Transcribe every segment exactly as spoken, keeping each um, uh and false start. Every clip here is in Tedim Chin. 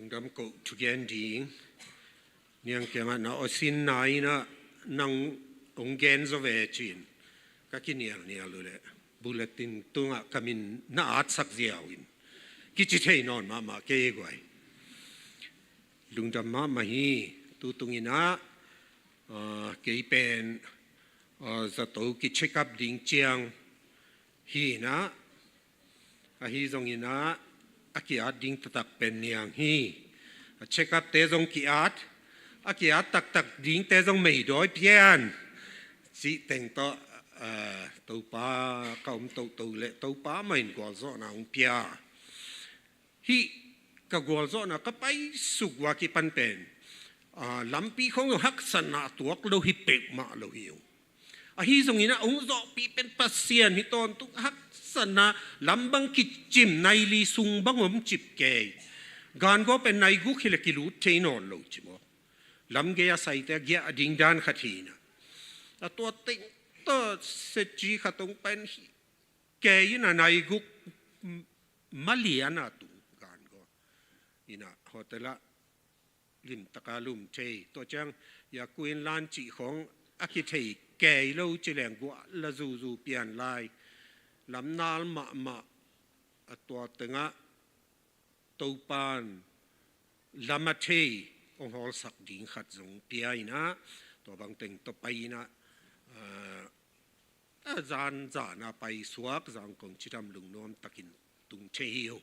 Lungdam koh thugen ding. Niang kiangah na awsin na inah nang hong gen zaw ve ci-in ka kinialnial uh leh bulletin tungah ka min na atsak ziau in kici thei nawn mahmah kei guai. Lungdam mahmah hi. Tutung inah kei pen zato ki check up ding ciang hi inah, ahi zong inah a ki-at ding taktak pen niang hi. A check up te zong ki-at, a ki-at taktak dingte zong meidawi pian cih teng tawh Topa ka om toto leh Topa mah in gualzawhna hong pia. Hih ka gualzawhna ka paisuk uh a kipan pen lampi khong haksatna a tuak lo hi peuhmah lo hi uh. Ahi zongin a hong zawhpih pen Pasian hi tawntung. Haksatna lam bang kicim, nai li sung bang om cip kei. Gangaw pen nai guk hileh kilut thei nawn lo ci maw. Lam gei a saite a giah a ding dan khat hi inah, a tua teng tawh setci khat hong pen hi kei inah nai guk malian a tung gangaw inah hotel ah limtaka lum thei. Tua ciang yakuin lan cih khong a kithei kei lo ci leng guah la zuzu pian lai. Lamnal mahmah a tua tengah Topan lam a thei hong hawlsak ding khat zong pia inah, tua bang teng tawh pai inah a zan zana paisuak zang kong cidam lungnuam takin tung thei hi uh.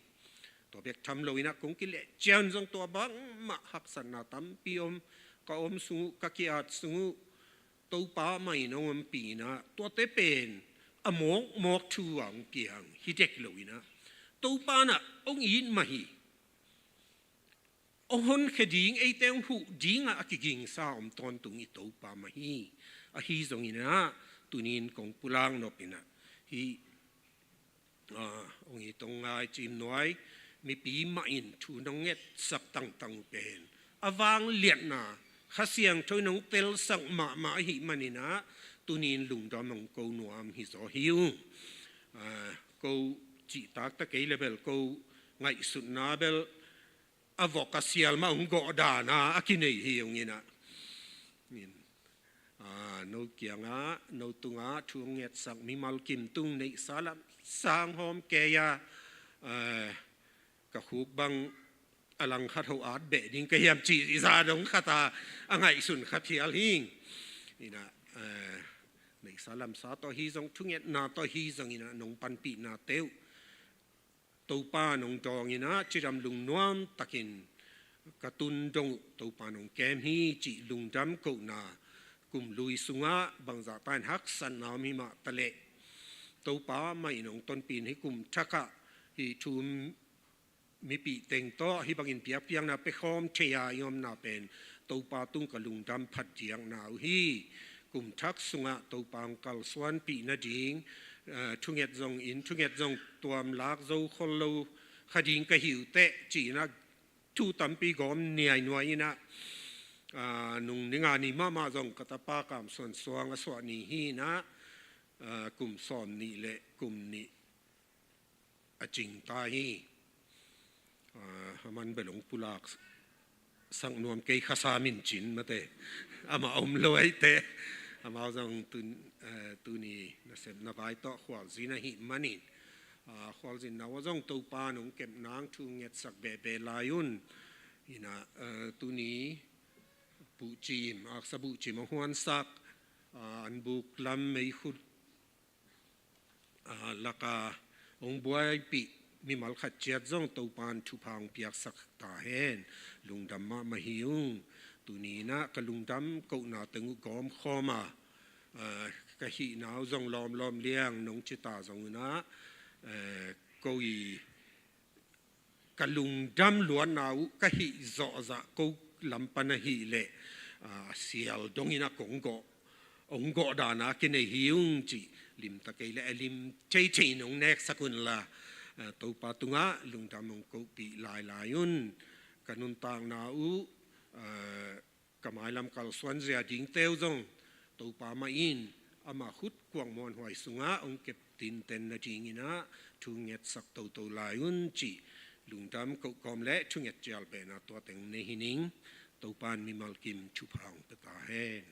Tua bek tham lo inah kong kileh cian zong tua bangmah haksatna tampi om, ka om sung uh, ka ki-at sung uh, Topa mah in hong ompih inah tuate pen a mawkmawk thu a hong piang hi dek lo inah Topa nah hong it mah hi. Hong honkhia ding, eite hong huh dingah a kigingsa om tawntung i Topa mah hi. Ahi zongin ah tunin kong pulak nop inah hih hong it hong ngai cimnuai mipi mah in thu nong ngetsak tangtang uh pen a vangliatna Kha Siangtho in hong telsak mahmah ahih manin ah tunin lungdam hong ko nuam hi zaw hi uh. Ko cihtak ta kei le bel ko ngaihsutna bel a vok a sial mah hong gawh dana a kinei hi hong inah. No kiangah no tungah thu hong ngetsak mimal kim tung neihsa lamsa hawm kei a, ka khuk bang a langkhat ho at beh ding ka hiam cih i za dong khata a ngaihsun kha phial hing inah, neihsa lamsa tawh hi zong thungetna tawh hi zong inah nong panpihna teuh Topa nong dawng inah cidam lungnuam takin ka tun dong uh Topa nong kem hi cih lungdam kohna kum lui sungah bangzah ta in haksatna om himah taleh Topa mah in hong tonpih in hih kum thakah hih thu mipih teng tawh hih bangin piakpiakna pekhawm thei a i omna pen Topa tung ka lungdam phat diakna uh hi. Kum thak sungah Topa hong kalsuanpih nading thunget zong in thunget zong tuam lak zo khol lo kha ding ka hi uh teh ci inah thu tampi gawm niainuai inah nung ninga ni mahmah zong ka tapa Kam Suan Suang a suah ni hi inah kum sawm nih le kum nih a cing ta hi. A man bel hong pulak sak nuam kei Kha Sa Min Cin mate amah om lo aite amau zong tuni nasepna vai tawh khualzin ahih manin khualzinna uh zong Topa nong kep nang thu ngetsak behbeh lai un inah tuni buhcim aksa buhcim a huansak an buk lam meikhut laka hong buaipih mimal khat ciat zong Topan thupha hong piaksak ta hen. Lungdam mahmah hi ung. Tuni inah ka lungdam kohna teng uh gawmkhawm a ka hihna uh zong lawmlawm liang nong cita zong unah ko i ka lungdam luatna uh ka hih zawhzah ko lam pan ahih leh a sial dongin a kong gawh hong gawh dana kinei hi ung cih limta kei le a lim theithei nong neksak unla Topa tungah lungdam hong kohpih lailai un. Ka nuntakna uh ka mailam kalsuan zia dingte uh zong Topa mah in ama khut kuang muanhuai sungah hong kep tinten nadingin ah thu ngetsak toto lai un cih lungdam, ko kawm le thunget cial behna tua teng nei hi ning. Topa'n mimal kim thupha hong pia ta hen.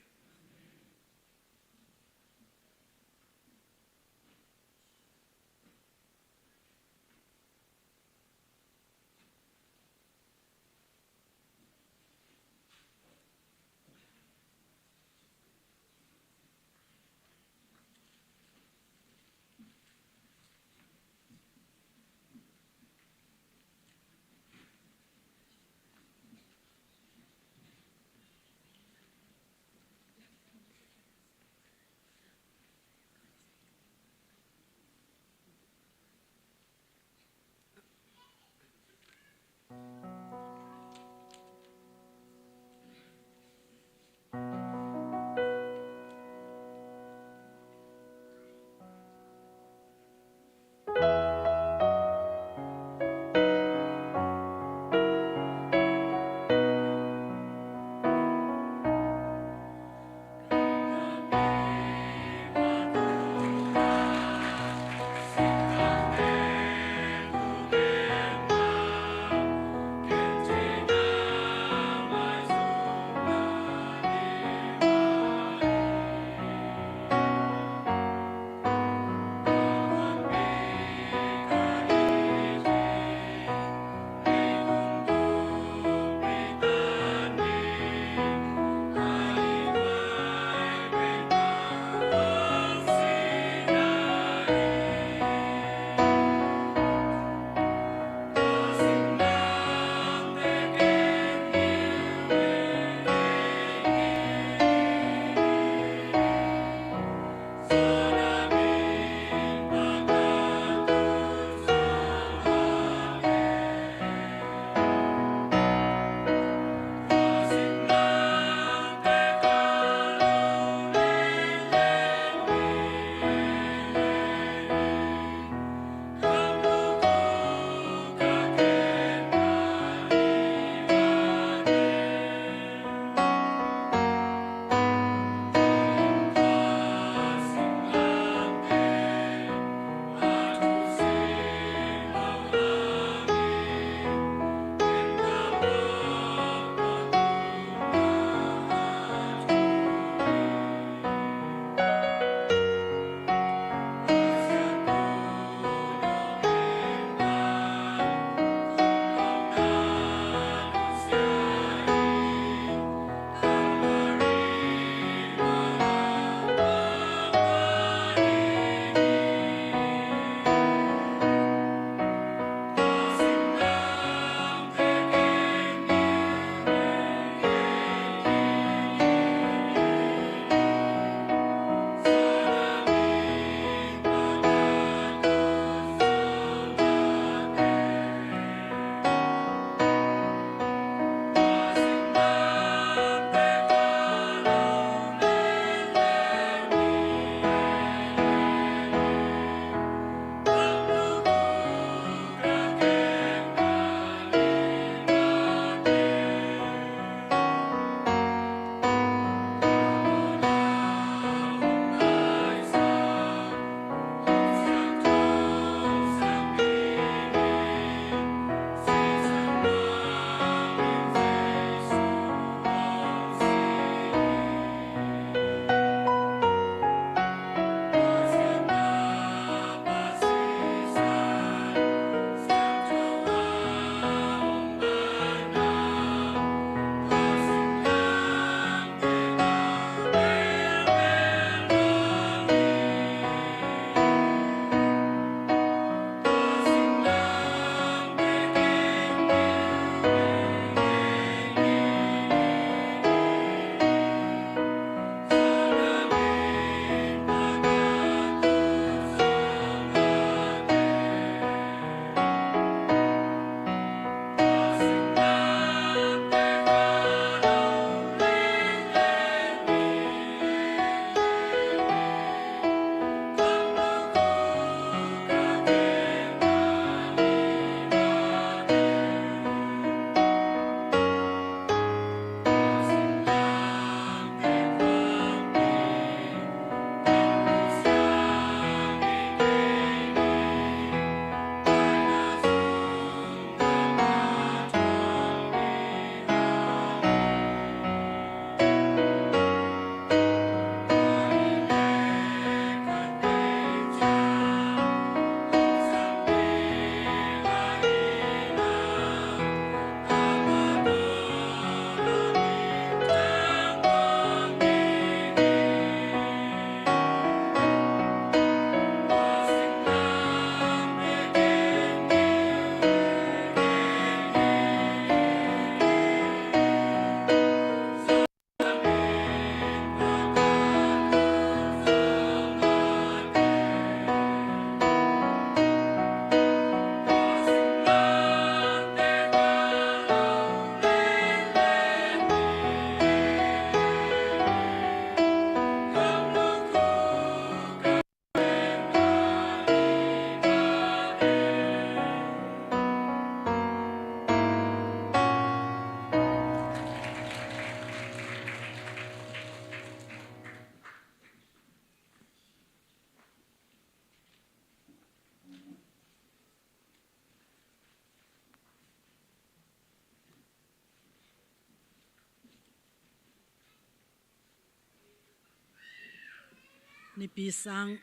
Nipi sang,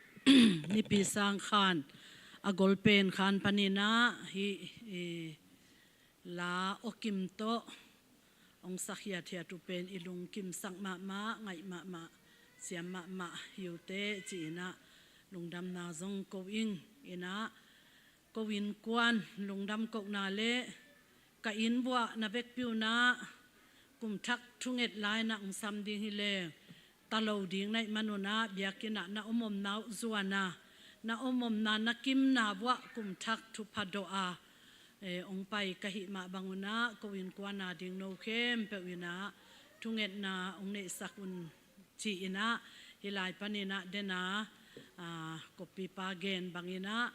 Nipi sang khan a gol pen khan panin ah hih, eh, la awkim tawh hong sak hiathiat uh pen i lungkimsak mahmah, ngaih mahmah, siam mahmah hi uh teh ci-in ah lungdamna zong ko ing. In ah ko innkuan lungdam kohna le ka inn vuah na vekpi un ah kum thak thunget lai-in ah hong sam ding hi leng ta lo ding na hih man un ah biakinn ah na om omna uh zuan a, na om omna na kimna vuah kum thak thupha dawh a, eh, hong pai ka hih mah bang un ah ko innkuan a ding no khempeuh in ah thungetna hong neihsak un ci-in ah hih lai panin ah den a, ah, koppipa gen bangin ah,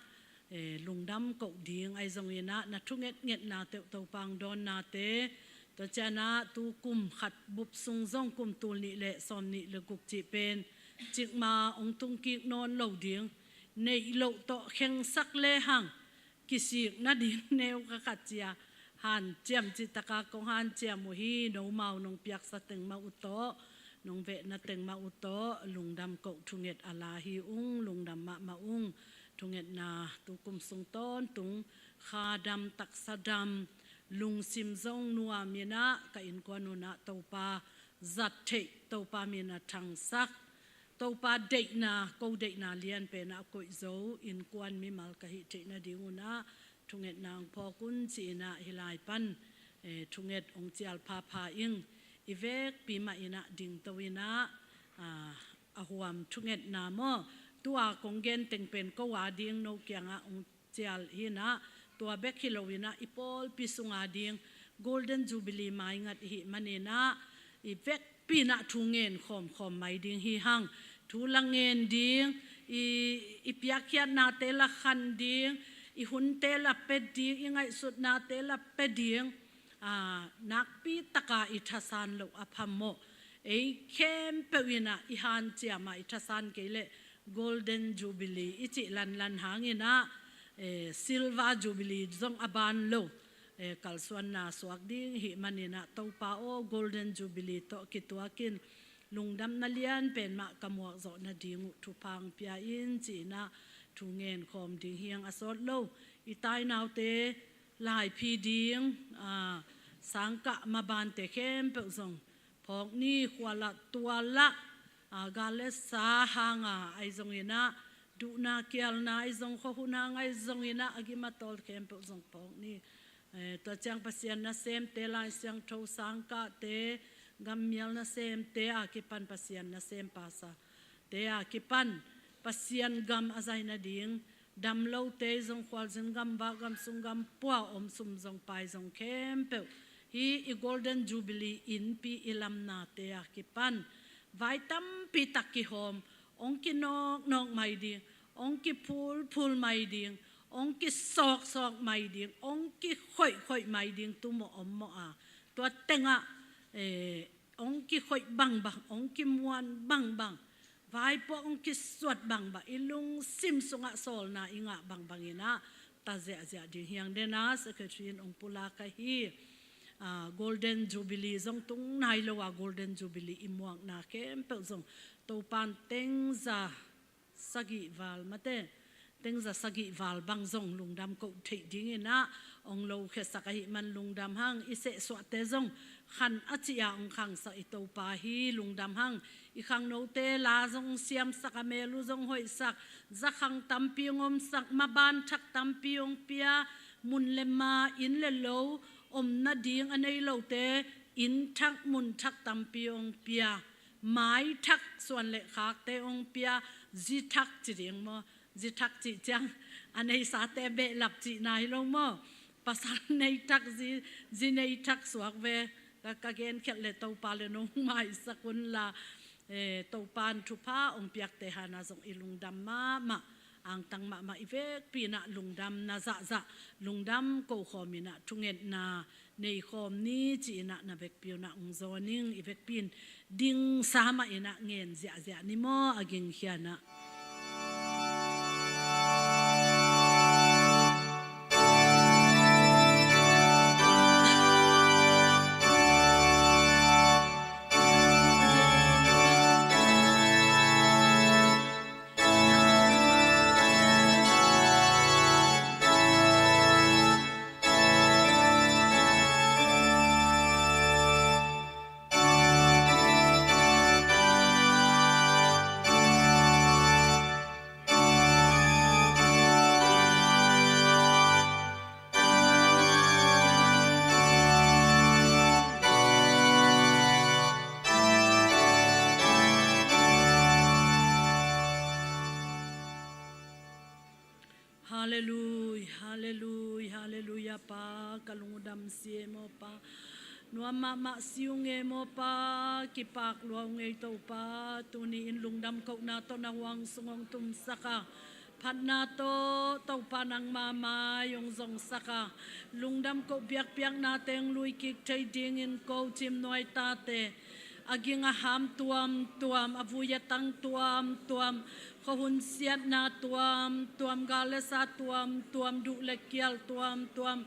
eh, lungdam koh ding ahi zongin ah na thungetngetna teuh Topa hong dawnnate, tua ciang ah tu kum khat bup sung zong kum tul nih le sawm nih le guk cih pen cikmah hong tungkik nawn lo ding, neih loh tawh khengsak lehang kisik nading neu kha khat ci-a hanciam cih tak a kong hanciam uh hi. Nomau nong piaksa teng mah uh tawh, nong vehna teng mah uh tawh lungdam koh thunget a la hi ung. Lungdam mahmah ung. Thungetna tu kum sung tawntung kha dam, taksa dam, lungsim zong nuam in ah ka innkuan un ah Topa zat theih, Topa min a thangsak, Topa deihna, ko deihna lian pen ah a koih zo innkuan mimal ka hih theih nading un ah thungetna hong phawk un ci-in ah hih lai pan, eh, thunget hong cial phapha ing. I vekpi mah in ah dingto in ah, ah, a huam thungetna maw, tu-a kong gen teng pen ko a ding no kiangah hong cial hi in ah, tua bek hi lo in ah i pawlpi sung a ding Golden Jubilee maingat i hih manin ah i vekpi in ah thu ngen khawmkhawm mai ding hi hang. Thu la ngen ding, i, i piakkhiatnate la khan ding, i hunte la pia ding, i ngaihsutnate la pia ding. Ah, nakpi taka i thasan loh a phamawh. Ei khempeuh in ah i hanciam a i thasan kei leh Golden Jubilee i cih lanlan hangin ah, eh, Silver Jubilee zong a ban lo, eh, kalsuanna suak ding i hih manin ah Topa aw, Golden Jubilee tawh kituakin lungdamna lian pen mah ka muak zawh nading uh thupha hong pia in ci-in ah thu ngen khawm ding hi hang. A sawt lo i tainaute laiphi ding, ah, sangkah mabante khempeuh zong phawk ni. Khua lah tua lah, ah, gal le sa hang a ahi zongin ah, duhna kialna ahi zong, khuahun hang ahi zongin ah, a gim a tawl khempeuh zong phawk ni. Eh, tua ciang Pasian nasemte, Lai Siangtho sangkahte, gammial nasemte a kipan, Pasian nasem pastorte a kipan Pasian gam a zai nading, damlote zong, khualzin gamvak, gamsung gampua om, sum zong pai zong khempeuh hih i Golden Jubilee innpi i lamnate a kipan vai tampi tak kihawm, hong kinawknawk mai ding, hong kiphulphul mai ding, hong kisawksawk mai ding, hong kikhoihkhoih mai ding tu mawh om mawh a, tua tengah, eh, hong kikhoih bangbang, hong kimuan bangbang, vaipuak hong kisuat bangbang, i lungsim sungah sawlna i ngah bangbangin ah ta ziahziah ding hi hang. Den a, secretary in hong pulak ahi, ah, Golden Jubilee zong tung nai lo a, Golden Jubilee i muakna khempeuh zong Topan tengza sagih val mate, tengza sagih val bang zong lungdam koh theih dingin ah hong lokhiasak ahih man lungdam hang. I sehsuahte zong khan a cih a hong khangsak i Topa hi, lungdam hang. I khangnote la zong siamsak, a mel uh zong hoihsak, zakhang tampi hong omsak, maban thak tampi hong pia, mun le ma, inn le lo, om nading a nei lote inn thak mun thak tampi hong pia, mai thak, suan le khakte hong pia, zi thak ci ding maw? Zi thak cih ciang a neisate behlap cihna hi lo maw? Pasal nei thak, zi, zi nei thak suak ve. Ka, ka genkhiat le Topa le nong maisak un la, eh, Topan thupha hong piakte hangah zong i lungdam mahmah, angtang mahmah. I vekpi in ah lungdamna zahzah, lungdam kokhawm in ah thungetna neikhawm ni ci-in ah na vekpi un ah hong zawn ing. I vekpi in dingsa mah in ah ngen ziahziah ni maw, a gingkhia in ah. Halleluia, halleluia, halleluia Pa, ka lung uh dam si e maw Pa. Nuam mahmah si ung e maw Pa, kipak lua ung e Topa. Tuni in lungdam kohna tawh na huang sung hong tumsak a, phatna tawh Topa nangma mai hong zongsak a, lungdam koh biakpiakna teng lui kik thei dingin ko Cim Nuai Tate, a ging a ham tuamtuam, a vui a tang tuamtuam, khuahun siatna tuamtuam, gal le sa tuamtuam, duh le kial tuamtuam,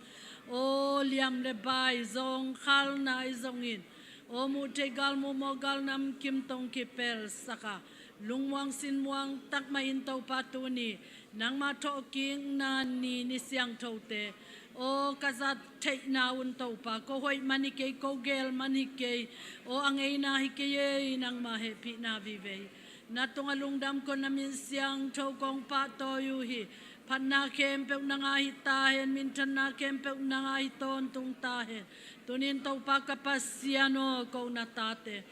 aw liam le bai, zawngkhal nai zongin, aw muh theih gal muh mawh gal namkim tawh hong kipelsak a, lungmuang sinmuang tak mah in Topa tuni nangma thawhkikna ni, ni siangthote, aw ka zat theihna un Topa, ko hoih man hi kei, ko geel man hi kei, aw a ngeina hi kei ei, nangma hehpihna vive hi. Na tungah lungdam ko, na min siangtho kong pahtawi uh hi. Phatna khempeuh nang a hi ta hen, minthanna khempeuh nang a hi tawntung ta hen. Tuni in Topa ka Pasian aw, ko na tate,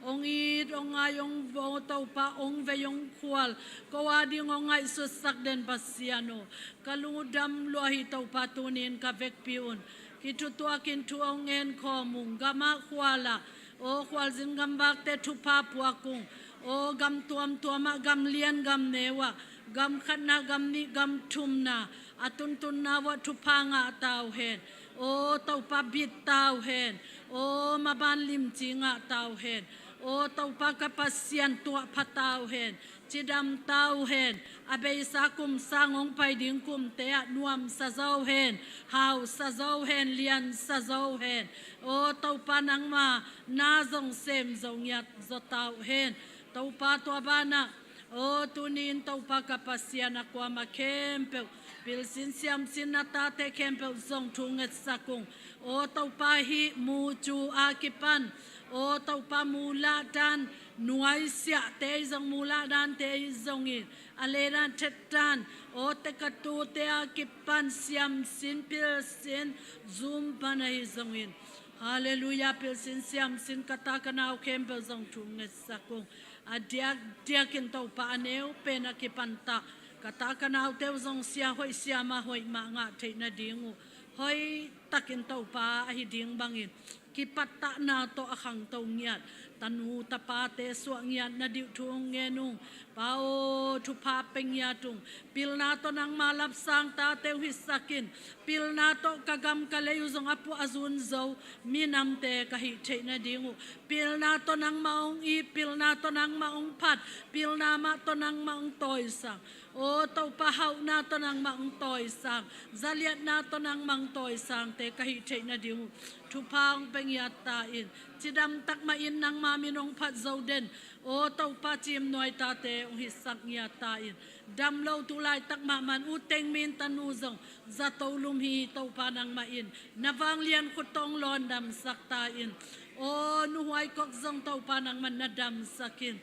hong it, hong ngai, hong vo Topa, hong vei, hong khual, ko a ding hong ngaihsutsak den Pasian aw, ka lung uh dam lua hi Topa. Tuni in ka vekpi un kithutuakin thu hong ngen khawm ung, gam ah khual ah, aw khualzin gamvakte thupha puak ung, aw gam tuamtuam ah, gam lian gam neu ah, gam khatna, gam nih, gam thumna, a tuntunna uah thupha ngah ta uh hen. Aw Topa bit ta uh hen. Aw maban limci ngah ta uh hen. Aw Topa ka Pasian tuahpha ta uh hen. Cidam ta uh hen. A beisa kum sang hong pai ding kumte ah nuamsa zo hen, hausa zo hen, liansa zo hen. Aw Topa nangma na zong sem zo ngiat zaw ta uh hen. Topa tua banah, aw tuni in Topa ka Pasian a kuamah khempeuh pilsin siamsin, na tate khempeuh zong thu ngetsak ung. Aw Topa hih mucu a kipan, aw Topa mu lahdan, nuaisiahte i zong, mu lahdante i zongin, a ledan thetdan, aw tekatute a kipan siamsin pilsin zum pan ahi zongin, halleluia, pilsin siamsin ka ta ka nau khempeuh zong thu ngetsak ung. A diakdiakin Topa a neu pen a kipantah ka ta ka naute uh zong sia hoih, sia mah hoih mah ngah theih nading uh, hoihtakin Topa ahi ding bangin kipattahna tawh a khangto ngiat, tanu tapate suah ngiat nading thu hong ngen ung. Pa aw thupha pia ngiat ung. Pilna tawh nangma lapsang tate uh hisak in. Pilna tawh ka gam ka lei uh zong a puah a zun zo minamte ka hih theih nading uh, pilna tawh nangmah hong it, pilna tawh nangmah hong phat, pilna mah tawh nangmah hong tawisang. Aw Topa hauhna tawh nangmah hong tawisang, zaliatna tawh nangmah hong tawisangte ka hih theih nading uh thupha hong pia ngiat ta in. Cidam tak mah in nangma min hong phat zo den. Aw Topa Cim Nuai Tate hong hisak ngiat ta in. Dam lo tu laitak mahmah in U Teng Min tanu zong zato lum hi. Topa nangmah in na vanglian khut tawh hong lawndamsak ta in. Aw Nu Huai Kok zong Topa nangmah in na damsak in.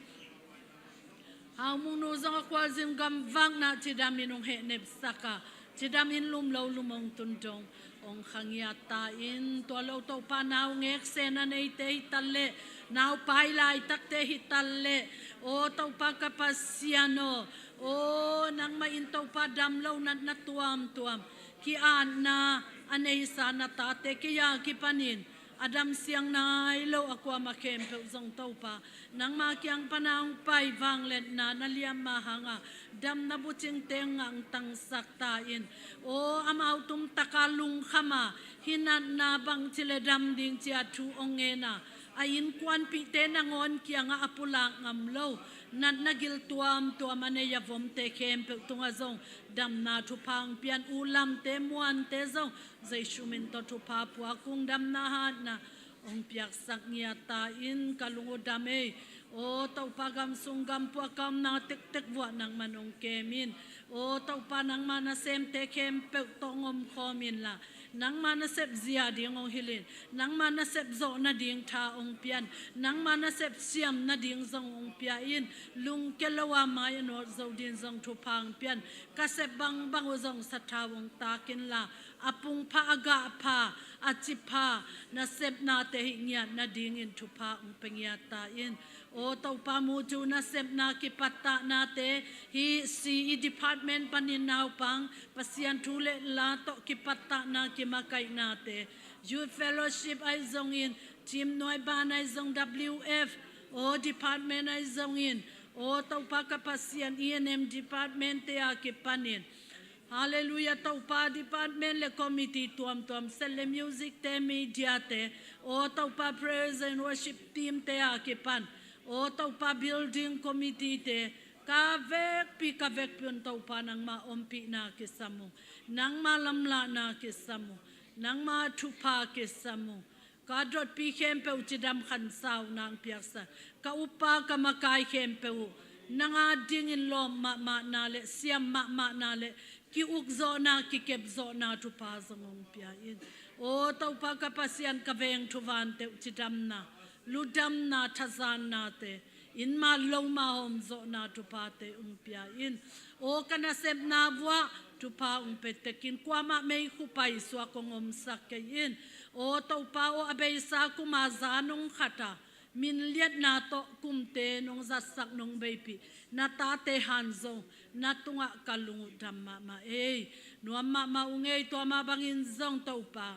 Hau Mung nu zong a khualzin gamvakna cidamin hong hehnepsak a, cidamin lum lo lum hong tun dong hong kha ngiat ta in. Tua lo Topa naungek sena neite hi ta leh, naupai laitakte hi ta leh, aw Topa ka Pasian aw, aw nangmah in Topa dam lo natna tuamtuam, ki-atna a neisa na tate kei a kipanin a damsiang nai lo a kuamah khempeuh zong Topa nangma kiang pana hong pai vangliatna na liamma hanga damna bucingte hong ngah hong tangsak ta in. Aw amau tumtaka lungkhama hih natna bangci le dam ding cia thu hong ngena a innkuanpihte nangawn kiangah a pulak ngam lo natna gil tuamtuam a nei a vomte khempeuh tungah zong damna thupha hong pian. U Lamte Muante zong Jesu min tawh thupha puak ung, damna hatna hong piaksak ngiat ta in. Ka lung uh dam ei. Aw Topa gamsung gampua ka omna tektek vuah nangman hong kem in. Aw Topa nangma nasemte khempeuh tawh hong omkhawm inla, nangma nasep zia ding hong hilh in. Nangma nasep zawh nading tha hong pian. Nangma nasep siam nading zong hong pia in. Lungke lo a mai a nawt zo din zong thupha hong pian. Ka sep bangbang uh zong sathau hong tak inla, a pungpha, a gahpha, a cipha nasepnate hih ngiat nadingin thupha hong pia ngiat ta in. Aw Topa, mucu nasepna kipattahnate, hih C E department panin naupang, Pasian thu le la tawh kipattahna kimakaihnate, Youth Fellowship ahi zongin, Team Nuai Ban ahi zong, W F, aw department ahi zongin, aw Topa ka Pasian, E and M department te a kipanin, Halleluiah, Topa department le committee tuamtuam, set le music te, media te, aw Topa praise and worship team te a kipan, aw Topa building committee te, ka vekpi ka vekpi un Topa nangma ompihna kisam uh, nangma lamlahna kisam uh, nangma thupha kisam uh. Ka dotpi khempeuh cidam khansa uh nang piaksa, ka upa ka makai khempeuh uh nang a dingin lawm mahmahna le siam mahmahna le ki-ukzawhna kikepzawhna thupha zong hong pia in. Aw Topa ka Pasian, ka veng thuvante uh cidamna, ludamna, thazannate, innma loma hawmzawhna thuphate hong pia in. Aw ka nasepna vuah thupha hong pia tekin, kuamah meikhu paisuak hong omsak kei in. Aw Topa aw, a beisa kuma za nong khata, minliatna tawh kumte nong zatsak nong beipih na tate hang zong na tungah ka lung uh dam mahmah ei. Nuam mahmah ung ei, tua mah bangin zong Topa,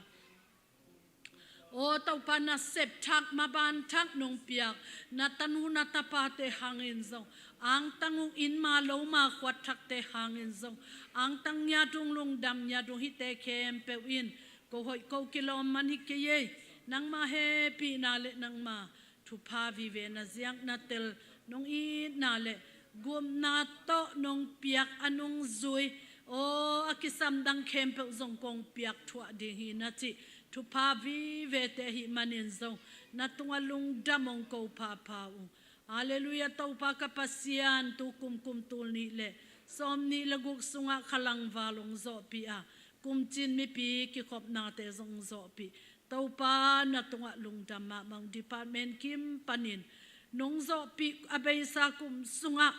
aw Topa nasep thak maban thak nong piak na tanu na tapate hangin zong, angtang uh innma loma khuat thakte hangin zong, angtang ngiat ung, lungdam ngiat ung, hihte khempeuh in ko hoih ko kilawm man hi kei ei. Nangma hehpihna le nangma thupha vive na ziak na tel, nong itna le gupna tawh nong piak a nungzui, aw a kisam dang khempeuh zong kong piak thuah ding hi na cih thupha vivete ahih manin zong na tungah lungdam hong ko phapha uh. Halleluiah, Topa ka Pasian, tu kum kum tul nih le sawm nih le guk sungah khalangval hong zawhpih a, kumcin mipi kikhopnate zong zawhpih. Topa na tungah lungdam mahmah ung, department kim panin nong zawhpih a beisa kum sungah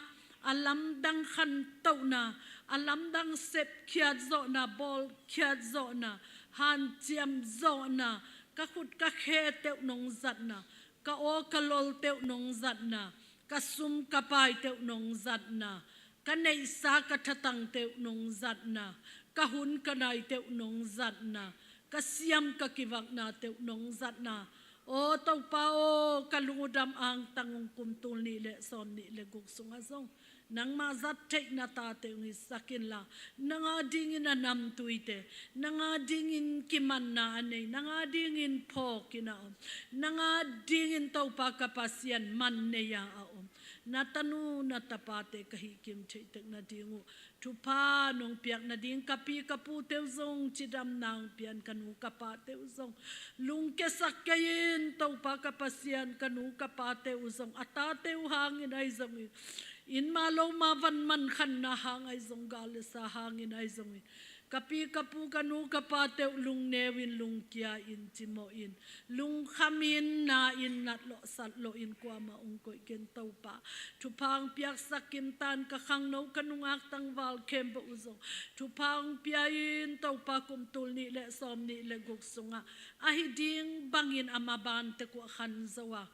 a lamdang khantohna, a lamdang sepkhiat zawhna, bawlkhiat zawhna, hanciam zawhna, ka khut ka khe teuh nong zatna, ka aw ka lol teuh nong zatna, ka sum ka pai teuh nong zatna, ka neihsa ka thatang teuh nong zatna, ka hun ka nai teuh nong zatna, ka siam ka kivakna teuh nong zatna, aw Topa aw, ka lungdam angtang ung, kum tul nih le sawm nih le guk sungah zong nangmah zat theih na tate hong hisak inla, nang a dingin a namtuite, nang a dingin kimanna a nei, nang a dingin phawkin a om, nang a dingin Topa ka Pasian man nei a a om na tanu na tapate ka hihkim theih tek nading uh thupha nong piak nading, ka pi ka pute uh zong cidamna hong pia in, ka nu ka pate uh zong lungkiasak kei in. Topa ka Pasian, ka nu ka pate uh zong a tate uh hangin ahi zongin, innma loma van man khanna hang ahi zong, gal le sa hangin ahi zongin, ka pi ka pu ka nu ka pate uh lungneu in, lungkia in, cimawh in, lungkham in, na in, natlawh satlawh in, kuamah hong koih kei in Topa. Thupha hong piaksak kim tan, ka khangno ka nungak tangval khempeuh uh zong thupha hong pia in Topa, kum tul nih le sawm nih le guk sungah ahi ding bangin a maban tek uh a khan zo a,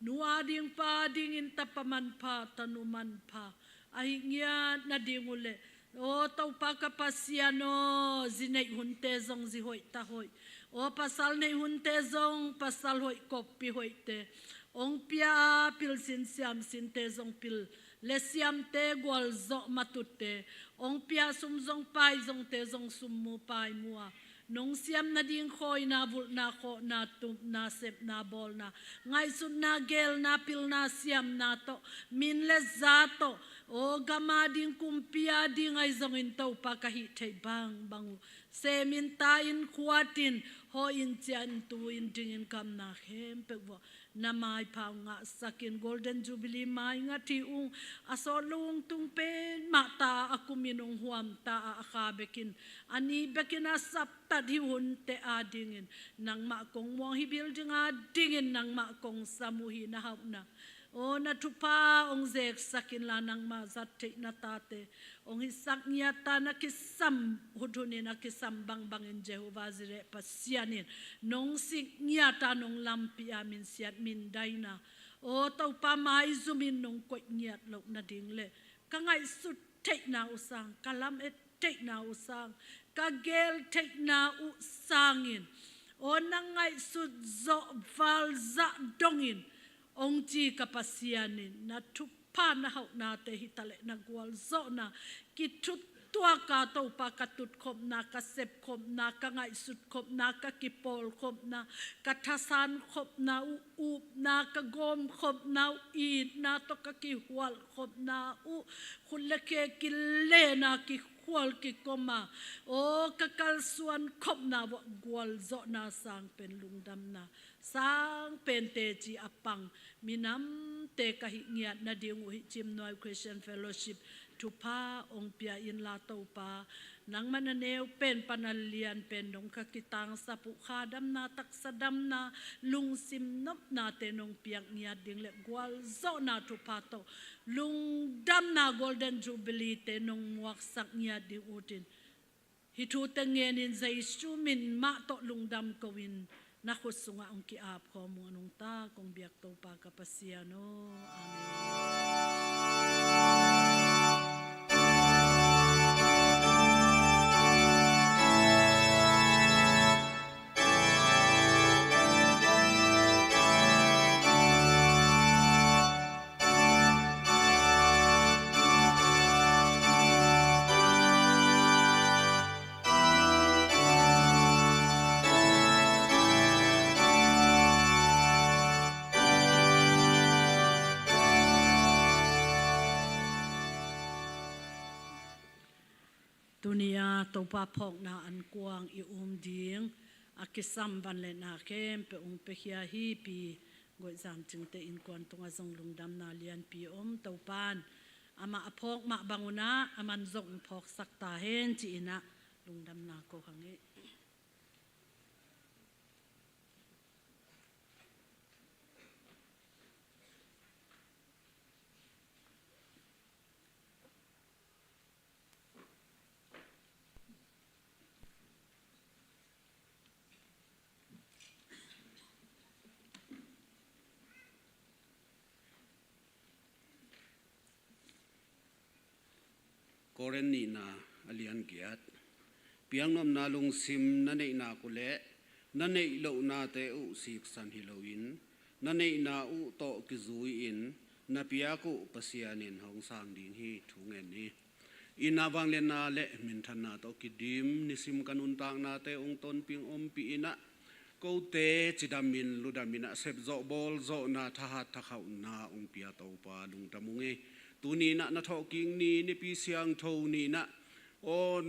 nu a ding pa dingin tapa manpha, tanu manpha ahi ngiat nading uh le, aw Topa ka Pasian aw, zi neih hunte zong zi hoih ta hoih, aw pasal neih hunte zong pasal hoih, koppi hoihte hong pia a, pilsin siamsinte zong pil le siamte, gualzawh matutte hong pia, sum zong pai zongte zong sum mu pai mu a, nong siam nading khawina, vulhna, khawhna, tupna, sepna, bawlna, ngaihsutna, geelna, pilna, siamna tawh, min le za tawh, aw gam a ding, kumpi a ding ahi zongin Topa, ka hih theih bangbang uh semin, ta in, khuat in, hawh in, ciah in, tu in, ding in, kamna khempeuh uh ah na maipha hong ngahsak in. Golden Jubilee maingat hi ung, a sawt lo hong tung pen mah ta a, a kumin hong huam ta a, a kha bekin, a ni bekin a saptat hi hunte a dingin nangmah kong muang, hih building a dingin nangmah kong sam uh hi na hauhna. Aw na thupha hong zeksak inla, nangmah zat theih na tate hong hisak ngiat a, na kisam huthun in, a kisam bangbangin Jehovah Jireh Pasian in nong sik ngiat a, nong lampih a, minsiat mindaina Aw Topa, maizumin nong koih ngiat loh nading le ka ngaihsut theihna uh sang, ka lamet theihna uh sang, ka gel theihna uh sangin, aw na ngaihsut zawh valzah dongin, ong ci ka Pasian in, na thupha na hauhnate hi taleh na gualzawhna, kithut tuaka Topa ka tutkhopna, ka sepkhopna, ka ngaihsutkhopna, ka kipawlkhopna, ka thasankhopna uh, upna, ka gawmkhopna uh, itna tawh ka kihualkhopna uh, khut le khe kilena kikhual kikoma, aw ka kalsuankhopna uah gualzawhna sang pen lungdamna sang pen teci a pang minamte ka hih ngiat nading uh hih Cimnuai Christian Fellowship thupha ong pia inla Topa, nangmah na neu pen pan a lian pen dong ka kitangsap uh, kha damna, taksa damna, lungsim nopnate nong piak ngiat ding le gualzawhna thupha tawh lungdamna Golden Jubilee te nong muaksak ngiat ding utin, hih thute ngenin Jesu min mah tawh lungdam ko-in na khut sungah ong ki-ap khawm ung a nungta kong biak Topa ka Pasian aw. Amen. Tuni-a Topa phawkna ankuang i um ding a kisam van le na khempeuh ong piakhia hi pi Goih Zam Cingte innkuan tungah zong lungdamna lianpi om. Topan amah a phawk mah bangun ah aman zong ong phawksak ta hen ci-in ah lungdamna ko hang hi. Korin nihna a lian giat. Piaknopna lungsim na neih nak uh leh na neih lohnate uh siksan hi loin, na neihna uh tawh kizui-in na piak uh Pasian in hong sang ding hi. Thu ngen ni. Inn ah vangliatna le minthanna tawh kidim nisim ka nuntaknate ong tonpih ompih in ah, kote cidamin ludamin ah sepzawh bawlzawhna thahat thakhauhna ong pia Topa lungdam ung hi. Tuni in ah na thawhkik ni, Nipi Siangtho ni in ah, aw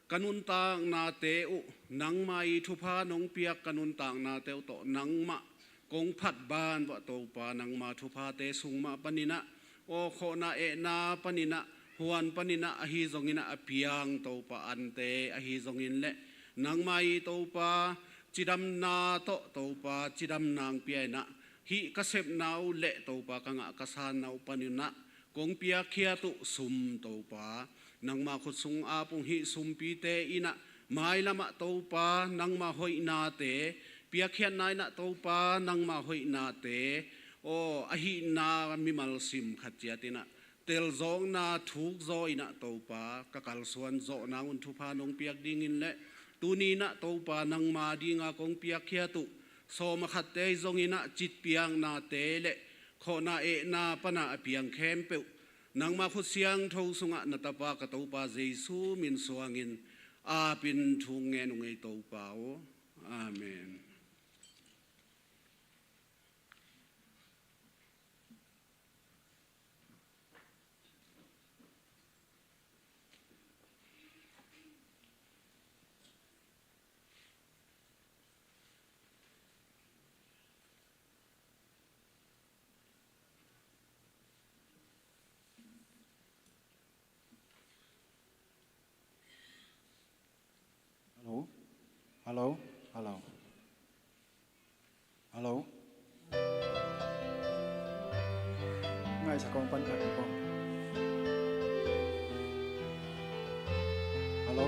ka nuntaknate uh nangmah ii thupha nong piak ka nuntaknate uh tawh nangmah kong phat ban uah Topa nangma thuphate sung mah panin ah, aw khawhna ehna panin ah, huan panin ah, ahi zongin ah a piang Topa ante ahi zongin leh nangmah ii Topa cidamna tawh Topa cidamna ong pia in ah, hih ka sepna uh le Topa ka ngah ka sanna uh panin ah kong piakkhiat uh sum Topa nangma khut sung ap ung hi. Sumpite in ah mailam ah Topa nangma hoihnate, piakkhiatna in ah Topa nangma hoihnate, aw ahihna mimal sim khat ciat in ah telzawkna thukzaw in ah Topa ka kalsuan zawh nang un thupha nong piak dingin leh, tuni in ah Topa nangma dinga kong piakkhiat uh sawm a khatte ahi zongin ah citpiaknate le khawhna ehna pana a piang khempeuh nangma khut siangtho sungah na tapa ka Topa Jesu min suangin apin thu ngen ung ei Topa aw. Amen. Hello? Hello? Hello? Hello? Ngaihsak kong pan khat ko. Hello?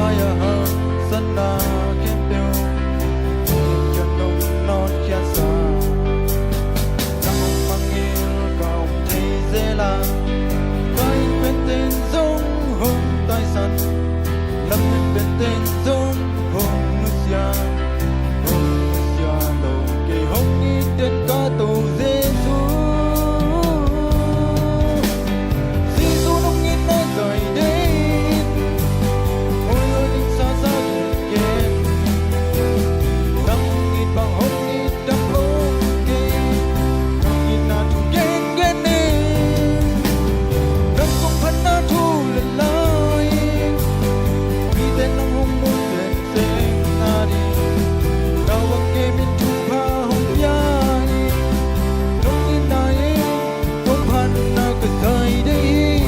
Ai a hangsanna khempeuh, nong nawnkhiatsa. Nang hong mangngilh ka om thei zel a, ka inn pente in zong hong taisan, lam pen pente in zong hong nusia, hong nusia lo kei hong it den ka To Jesu. Jesu nong itna zai den, hoi hoi ding sasa gen gen. Nang it bang hong it dang om kei, nong itna thu gen gen in. Nang kong phatna thu la lai in, mite nang hong mu senseng na ding, Tawang kei min thupha hong pia in. Nong itna in kong phatna ka zai dei hi.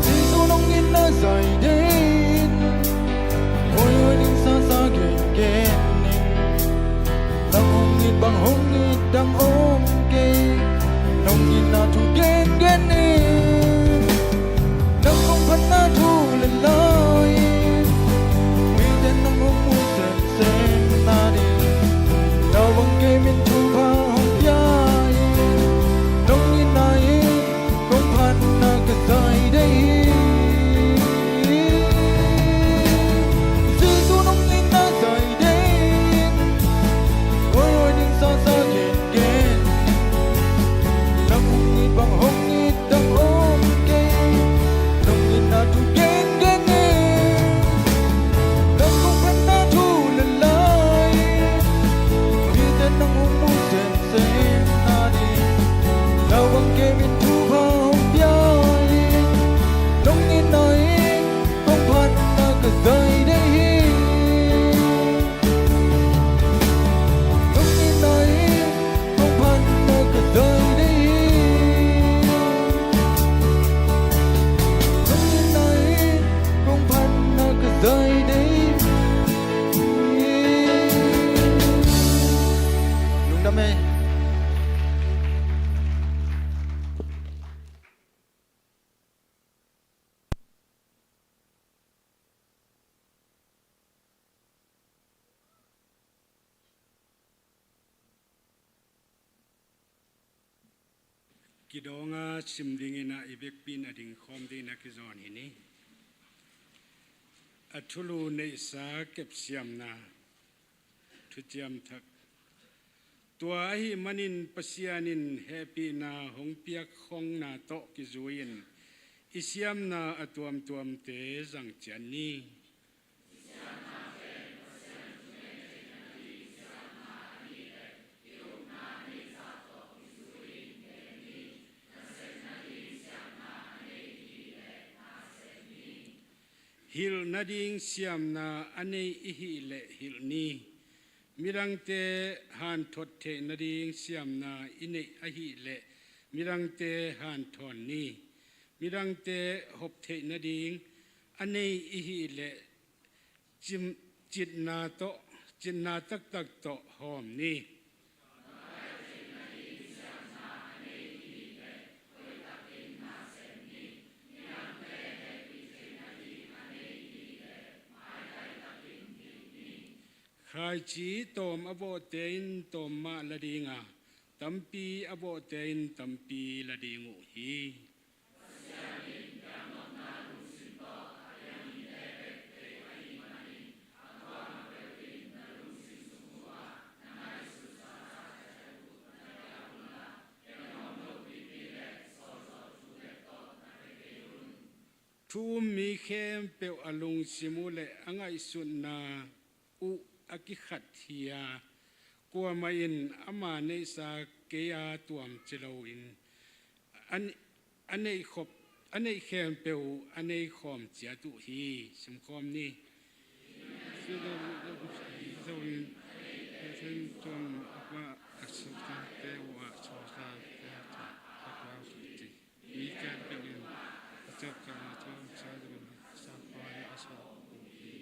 Jesu nong itna zai den, hoi hoi ding sasa gen gen in. Nang hong it bang hong it dang om kei, nong itna thu gen gen in. Nang kong phatna thu la lai in, mite nang hong mu senseng na ding, Tawang kei min thupha hong pia in. Nong itna in kong phatna ka zai dei hi. Jesu nong itna zai den, hoi hoi ding sasa gen gen. Nang hong it bang hong it dang om kei, nong itna thu gen gen in. Nang kong phatna thu la lai in, mite nang hong mu senseng na ding, Tawang kei min thupha hong pia in. Nong itna in kong phatna ka zai dei hi. Nong itna in kong phatna ka zai dei hi. Nong itna in kong phatna ka zai dei hi. Lungdam ei. Kidawng a sim dingin ah i vekpi in a dingkhawm dingin a kizawn hi ni. A thulu neihsa kepsiamna, thuciam thak. Tua ahih manin Pasian in hehpihna hong piak khongna tawh kizui-in i siamna a tuamtuamte zang ciat ni. Hilh nading siamna a nei i hih leh hilh ni. Midangte hanthot theih nading siamna i neih ahih leh midangte hanthawn ni. Midangte hop theih nading a nei i hih leh cim-, citna tawh, citna taktak tawh hawm ni. Khaici tawm a bawhte in tawm mah la ding a, tampi a bawhte in tampi la ding uh hi. Thu um mi khempeuh a lungsim uh leh a ngaihsutna uh a kikhat hi a, kuamah in ama neihsa kei a tuam ci loin, a, a neihkhop, a neih khempeuh a nei khawm ciat uh hi. Simkhawm ni. Zon a pa a sawltakte uh a sawltakte a kau ci. Mi khempeuh in a ciapkana tawh sa zon sa khawm a sawltak uh hi.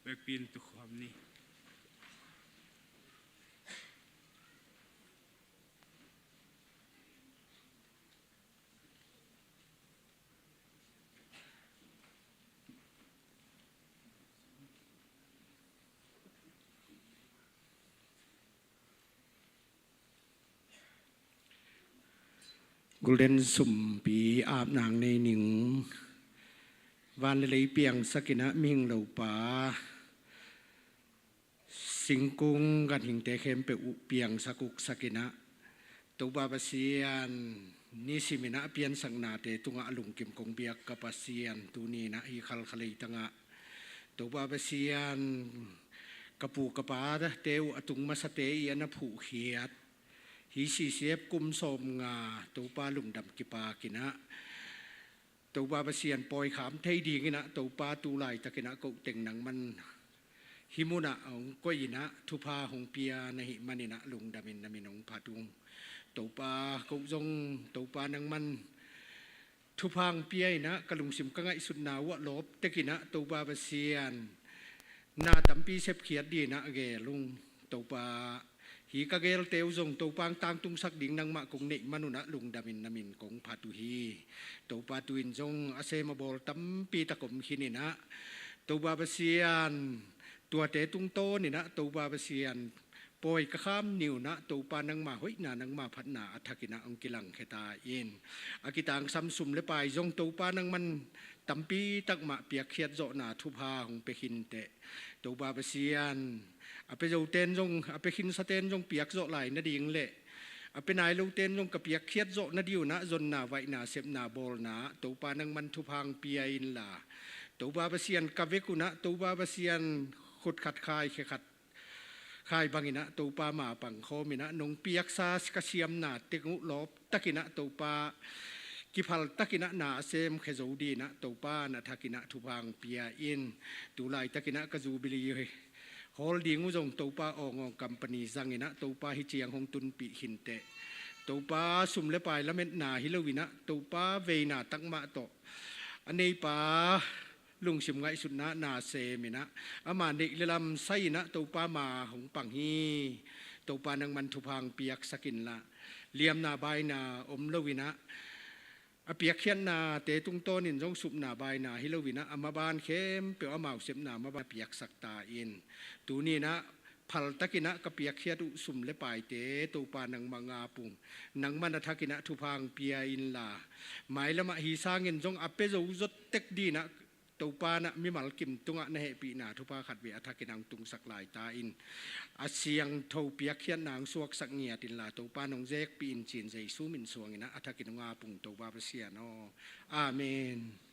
Vekpi in tukhawm ni. Golden sumpi apnang nei ning. Van le lei piangsak in ah mihing lopa singkung ganhingte khempeuh uh piangsak uksak in ah, Topa Pasian, nisim in ah a piansaknate tungah a lungkim kong biak ka Pasian, tuni in ah hih khalkha leitangah Topa Pasian, ka pu ka pate uh a tung masate i a na phuhkhiat hih C C F kum sawmnga Topa lungdam kipak in ah, Topa Pasian pawikham thei ding in ah Topa tu laitakin ah koh teng nangman hih munah hong koih in ah thupha hong pia na hih manin ah lungdam in na min hong phat ung. Topa, koh zong Topa nangman thupha hong pia in ah ka lungsim ka ngaihsutna uh ah lawptek in ah Topa Pasian, na tampi sepkhiat ding in ah gel ung. Topa, hih ka gelte uh zong Topa hong tangtungsak ding nangmah kong neih man un ah lungdam in na min kong phat uh hi. Topa, tu-in zong a sem a bawl tampi tak om khin in ah, Topa Pasian, tuate tungtawn in ah Topa Pasian, pawi ka kham ni un ah Topa nangma hoihna nangma phatna a thak in ah hong kilangkhia ta in. A kitangsam sum le pai zong Topa nangman tampi tak mah piakkhiat zawhna thupha hong pia khin teh. Topa Pasian, a pia zoten zong, a pia khinsaten zong piak zawh lai nading le a pia nai loten zong ka piakkhiat zawh nading un ah zonna, vaihna, sepna, bawlna Topa nangman thupha hong pia inla, Topa Pasian, ka vek un ah Topa Pasian, khut khat khai khe khat khai bang in ah Topa ma pangkhawm in ah nong piaksa ka siamna teng uh lawptak in ah Topa, kiphal tak in ah na a semkhia zo ding in ah Topa na thak in ah thupha hong pia in. Tu laitak in ah ka Jubilee hawl ding uh zong Topa awngawng company zang in ah Topa hih ciang hong tunpih khin teh. Topa, sum le pai lametna hi lo in ah Topa veina tak mah tawh a neipa lungsim ngaihsutna na sem in ah ama neih le lam sai in ah Topa ma hong pang hi. Topa nangman thupha hong piaksak inla, liamna baina om lo in ah a piakkhiatnate tungtawnin zong supna baina hi lo in ah a maban khempeuh amau sepna maban piaksak ta in. Tuni in ah phal tak in ah ka piakkhiat uh sum le paite Topa nangmah ngap ung. Nangman a thak in ah thupha hong pia inla, mailamah hih sangin zong a pia zo zawtek ding in ah Topa in ah mimal kim tungah na hehpihna thupha khat vei a thak in ah hong tungsak lai ta in. A siangtho piakkhiatna hong suaksak ngiat inla Topa in hong zekpih in ci-in Jesu min suang in ah a thak in hong ngap ung Topa Pasian aw. Amen.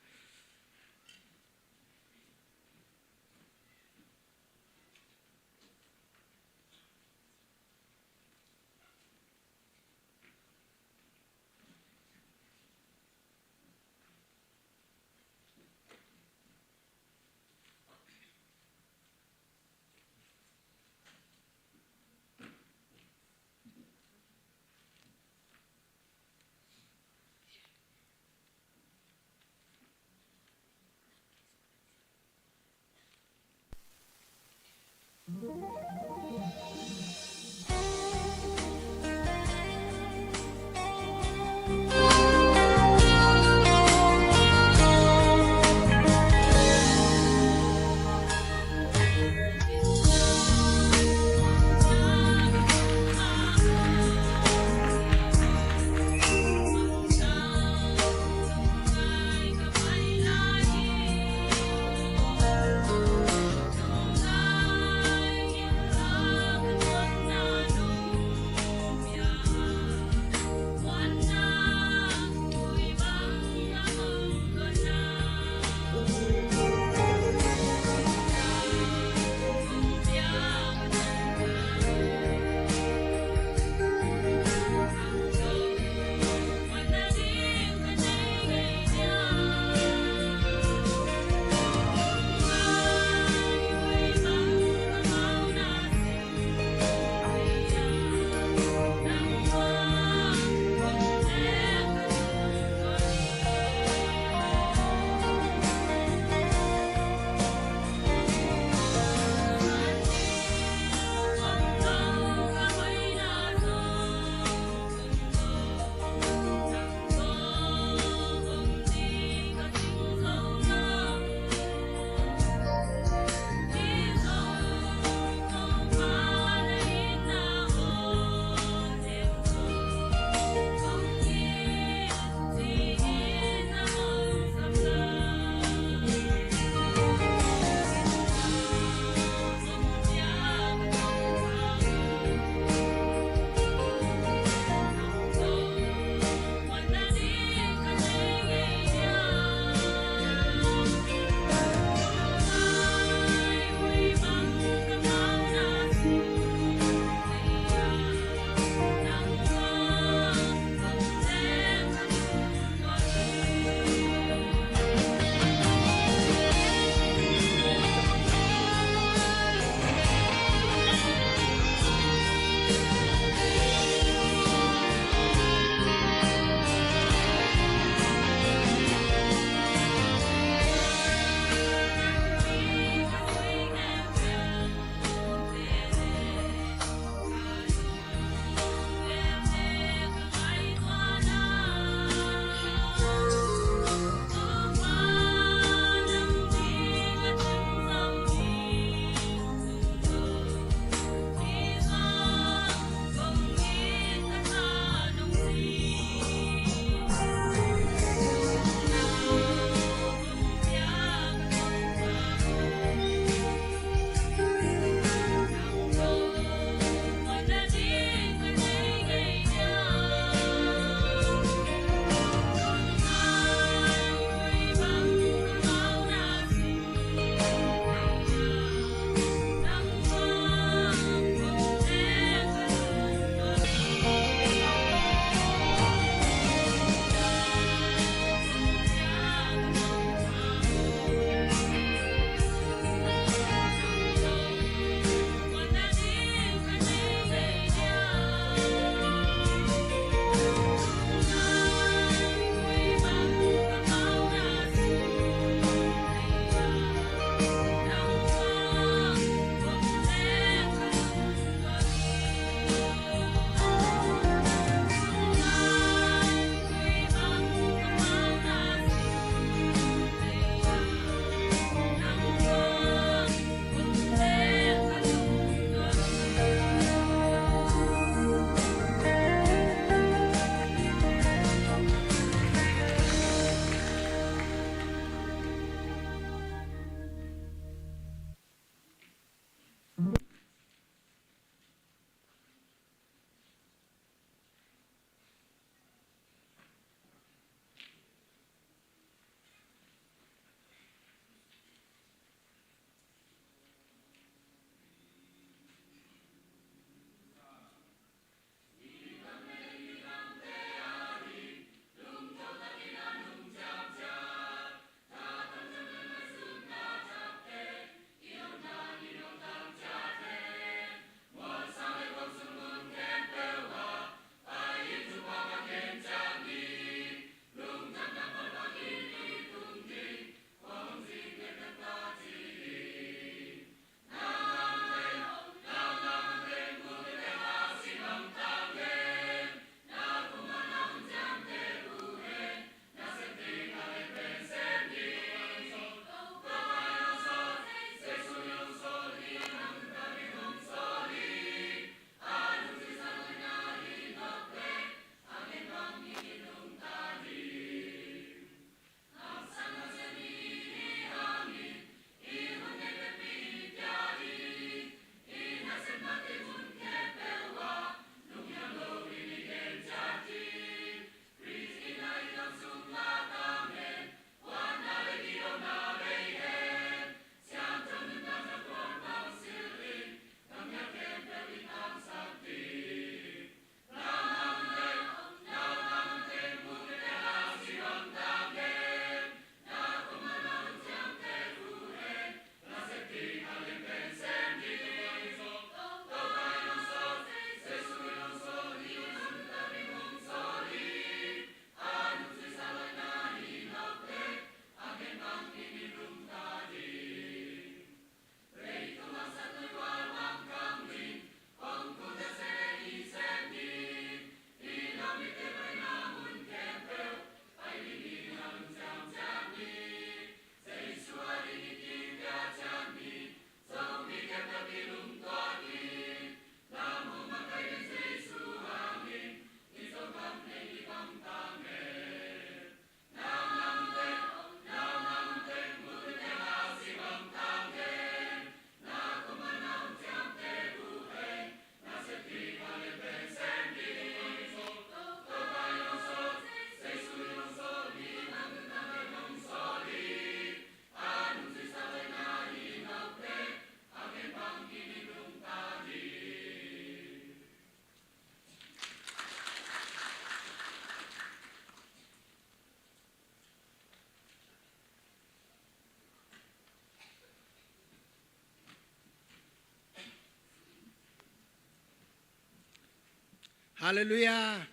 Halleluiah.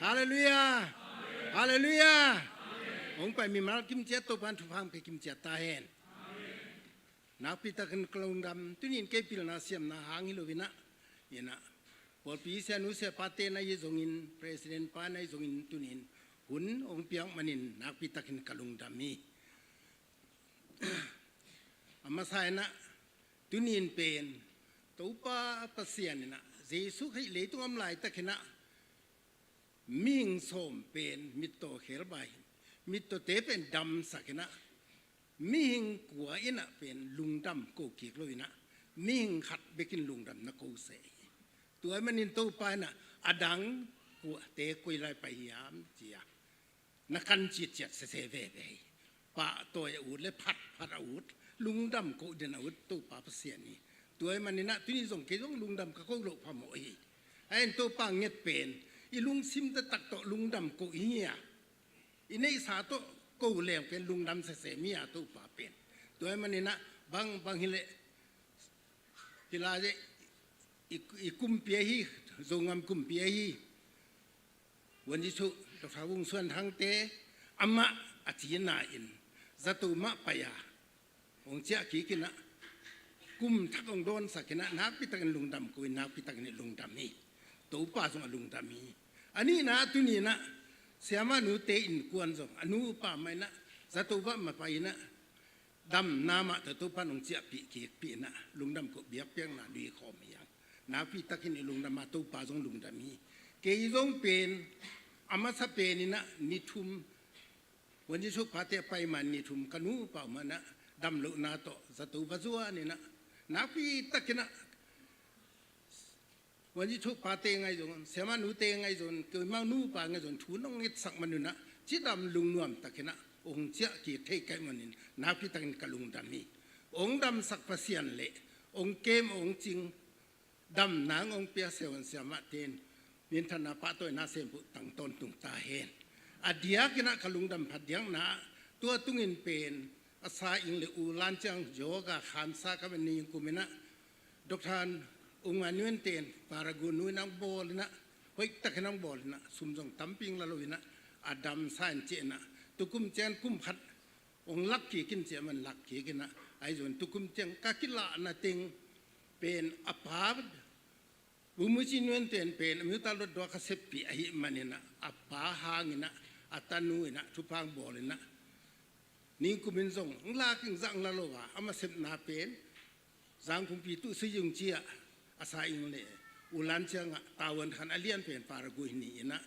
Halleluiah. Halleluiah. Hong pai mimal kimciat Topa'n thupha hong pia kimciat ta hen. Nakpi takin ka lungdam, tuni-in kei pilna siamna hang hi lo-in ah, in ah, pawlpi sianu siapate na hi zongin, president pa na hi zongin, tuni-in hun hong piak manin nakpi takin ka lungdam hi. A masa in ah, tuni-in pen Topa Pasian in ah, Jesu Khrih leitung a om laitakin ah, mihing sawm pen mittaw khelbai, mittawte pen damsak in ah, mihing kua in ah pen lungdam ko kik lo-in ah, mihing khat bekin lungdam na ko se hi. Tua ahih manin Topa in ah, a dang kuate koi lai pai hiam ci-a na kan citciat sese veve hi. Pahtawi a ut le phatphat a ut, lungdam ko den a ut Topa Pasian hi. Tua ahih manin ah tuni zong kei zong lungdam ka ko loh phamawh hi. A en Topa nget pen, i lungsim taktak tawh lungdam ko i hi a, i neihsa tawh ko leng pen lungdam sese mi a Topa pen. Tua ahih manin ah bangbang hileh, hi lai-ah i, i kumpi ahi, Zogam kumpi ahi, Vuanci Suk, Doctor Vung Suan Thangte, amah a cina in zato mah pai-a hong ciah kik in ah, kum thak hong dawnsak in ah, nakpi takin lungdam ko in, nakpi takin i lungdam hi. Topa zong a lungdam hi. A nihna tuni-in ah, siamah nute innkuan zong a nupa mah in ah, zato bah mah pai in ah, damna mah tawh Topa'n hong ciahpih kikpih in ah, lungdam ko biakpiakna nui khawm hi hang. Nakpi takin i lungdam a, Topa zong lungdam hi. Kei zong pen, a masa pen in ah, ni thum, Vuanci Suk pate a pai ma ni thum ka nupa mah in ah, damlohna tawh zato va zuan in ah, nakpi takin ah, Vuanci Suk pate ngai zong, siamah nute ngai zong, keimah nupa ngai zong, thu nong ngetsak man un ah, cidam lungnuam takin ah hong ciah kik thei ka hih manin, nakpi takin ka lungdam hi. Hong damsak Pasian le hong kem hong cing, damna hong pia Sia Vuan siamahte in minthanna pahtawina sem uh tang tawntung ta hen. A diakin ah ka lungdam phadiakna, tua tungin pen a sa ing le U Lan Ciang yoga khansa ka man ni kum in ah, Doctor U Ngan Nuan ten Paraguay in ah hong bawl in ah, hoih takin hong bawl in ah, sum zong tampi hong la lo in ah, a damsa in ci-in ah, tukum ciang kum khat hong lak kik in ci-a man lak kik in ah, ahi zong tukum ciang ka kilahna teng pen a pa Bumuci Nuan ten pen a miuta lotdua ka seppih ahih manin ah, a pa hang in ah, a tanu in ah thupha hong bawl in ah, ni kum in zong hong lak ing zah hong la lo a, amah sepna pen Zangkung Pi Tu Si Yung ci-a a sa ing le U Lan Ciang ah tavuan khan a lian pen Paraguay ni in ah,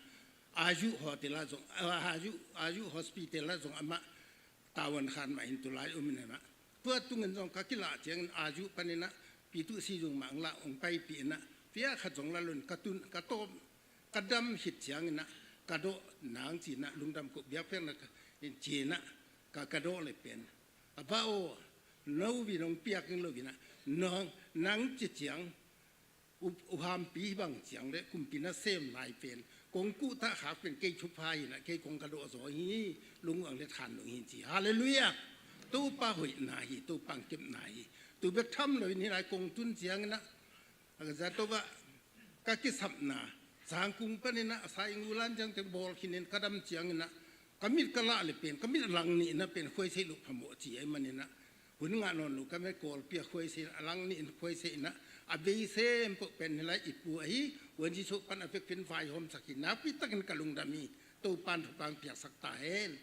Aju Hotel ah zong, Aju, Aju Hospital ah zong amah tavuan khan mah in tulai om in ah, tua tungin zong ka kilah ciangin Aju panin ah Pi Tu Si Yung mah hong la hong paipih in ah, pia khat zong la lo in ka tun ka tawm, ka dam khit ciangin ah ka dawh nang ci-in ah, lungdam ko biakpiakna ka in ci-in ah, ka ka dawh le pen, a pa aw, no vin hong piak ing lo in ah, nang, nang ci ciang, u, u hampi bang ciang le kumpi nasem lai pen kong kuhtak khak pen kei thupha hi in ah, kei kong ka dawh zaw hi, lung uang le than lo hi ci. Halleluiah. Topa hoihna hi, Topa hong kepna hi. Tu bek tham lo in hih lai kong tun ciangin ah, a ka zato ah ka kisapna, Zangkung panin ah a sa ing U Lan Ciang teng bawl khin in ka dam ciangin ah, ka mit ka lah le pen, ka mit a lang nih in ah pen khuaiseih loh phamawh ci ahih manin ah, hun ngah nawn lo ka met Kawlpi ah khuaiseih in ah, a lang nih in khuaiseih in ah, a bei sem peuh pen hih lai i pu ahi, Vuanci Suk pan a vekpi in vaihawmsak hi, nakpi takin ka lungdam hi. Topa'n thupha hong piaksak ta hen.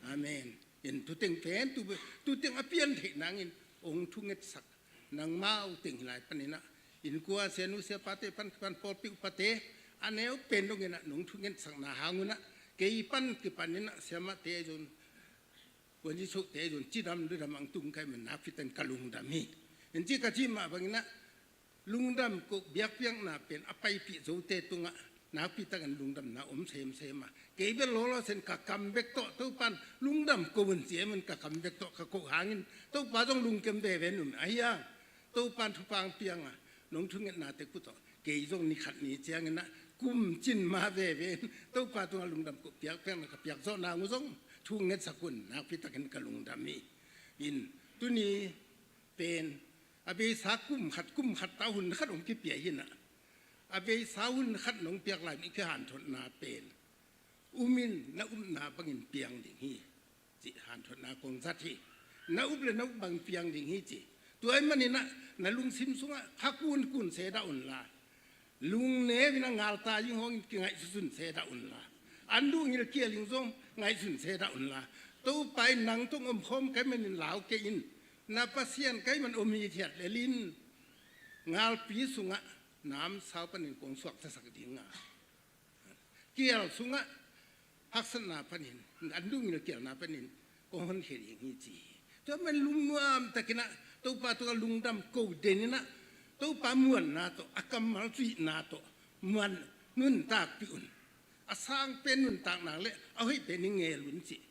Amen. In tuteng pen, tu, tuteng a pian theih nangin hong thungetsak nangmau teng hih lai panin ah, innkuan sianu siapate pan kipan pawlpi upate a neu pen dongin ah nong thungetsakna hang un ah, kei pan kipanin ah siamahte zong, Vuanci Sukte zong cidam ludam hong tung ka hih man nakpi takin ka lungdam hi. In ci ka cih mah bangin ah, lungdam ko biakpiakna pen a paipih zote tungah nakpi takin lungdamna om semsem a, kei bel lawlaw sen ka kam bek tawh Topa'n lungdam ko un ci ahih man ka kam bek tawh ka koh hangin Topa zong lungkem veve in um ahi a, Topa'n thupha hong piang a, nong thungetna teng uh tawh kei zong ni khat ni ciangin ah kum cin ma veve in Topa tungah lungdam ko biakpiakna ka piak zawh nang uh zong thungetsak un, nakpi takin ka lungdam hi. In tuni pen a beisa kum khat, kum khat ta hun khat hong kipia hi in ah, A beisa hun khat nong piak lai, i kihanthawnna pen um in, na upna bangin piang ding hi, cih hanthawnna kong zat hi. Na up le na up bang piang ding hi, ci. Tua ahih manin ah, na lungsim sungah kha kunkun se dah un la, lungneu in a ngalta zing hong in kingaihsun se dah un la, an duh ngilkial in zong ngaihsun se dah un la, Topa in nang tawh omkhawm ka hih manin lau kei in, na Pasian ka hih man om hithiat lel in, ngalpi sungah namsau panin kong suaktasak ding a, kial sungah haksatna panin, an duh ngilkialna panin kong honkhia ding hi, ci hi. Tua man lungnuam takin ah Topa tungah lungdam ko den in ah, Topa muanna tawh, a kammal zuihna tawh muan, nuntakpih un. A sang pen nuntak nak leh a hoih pen i ngel un, cih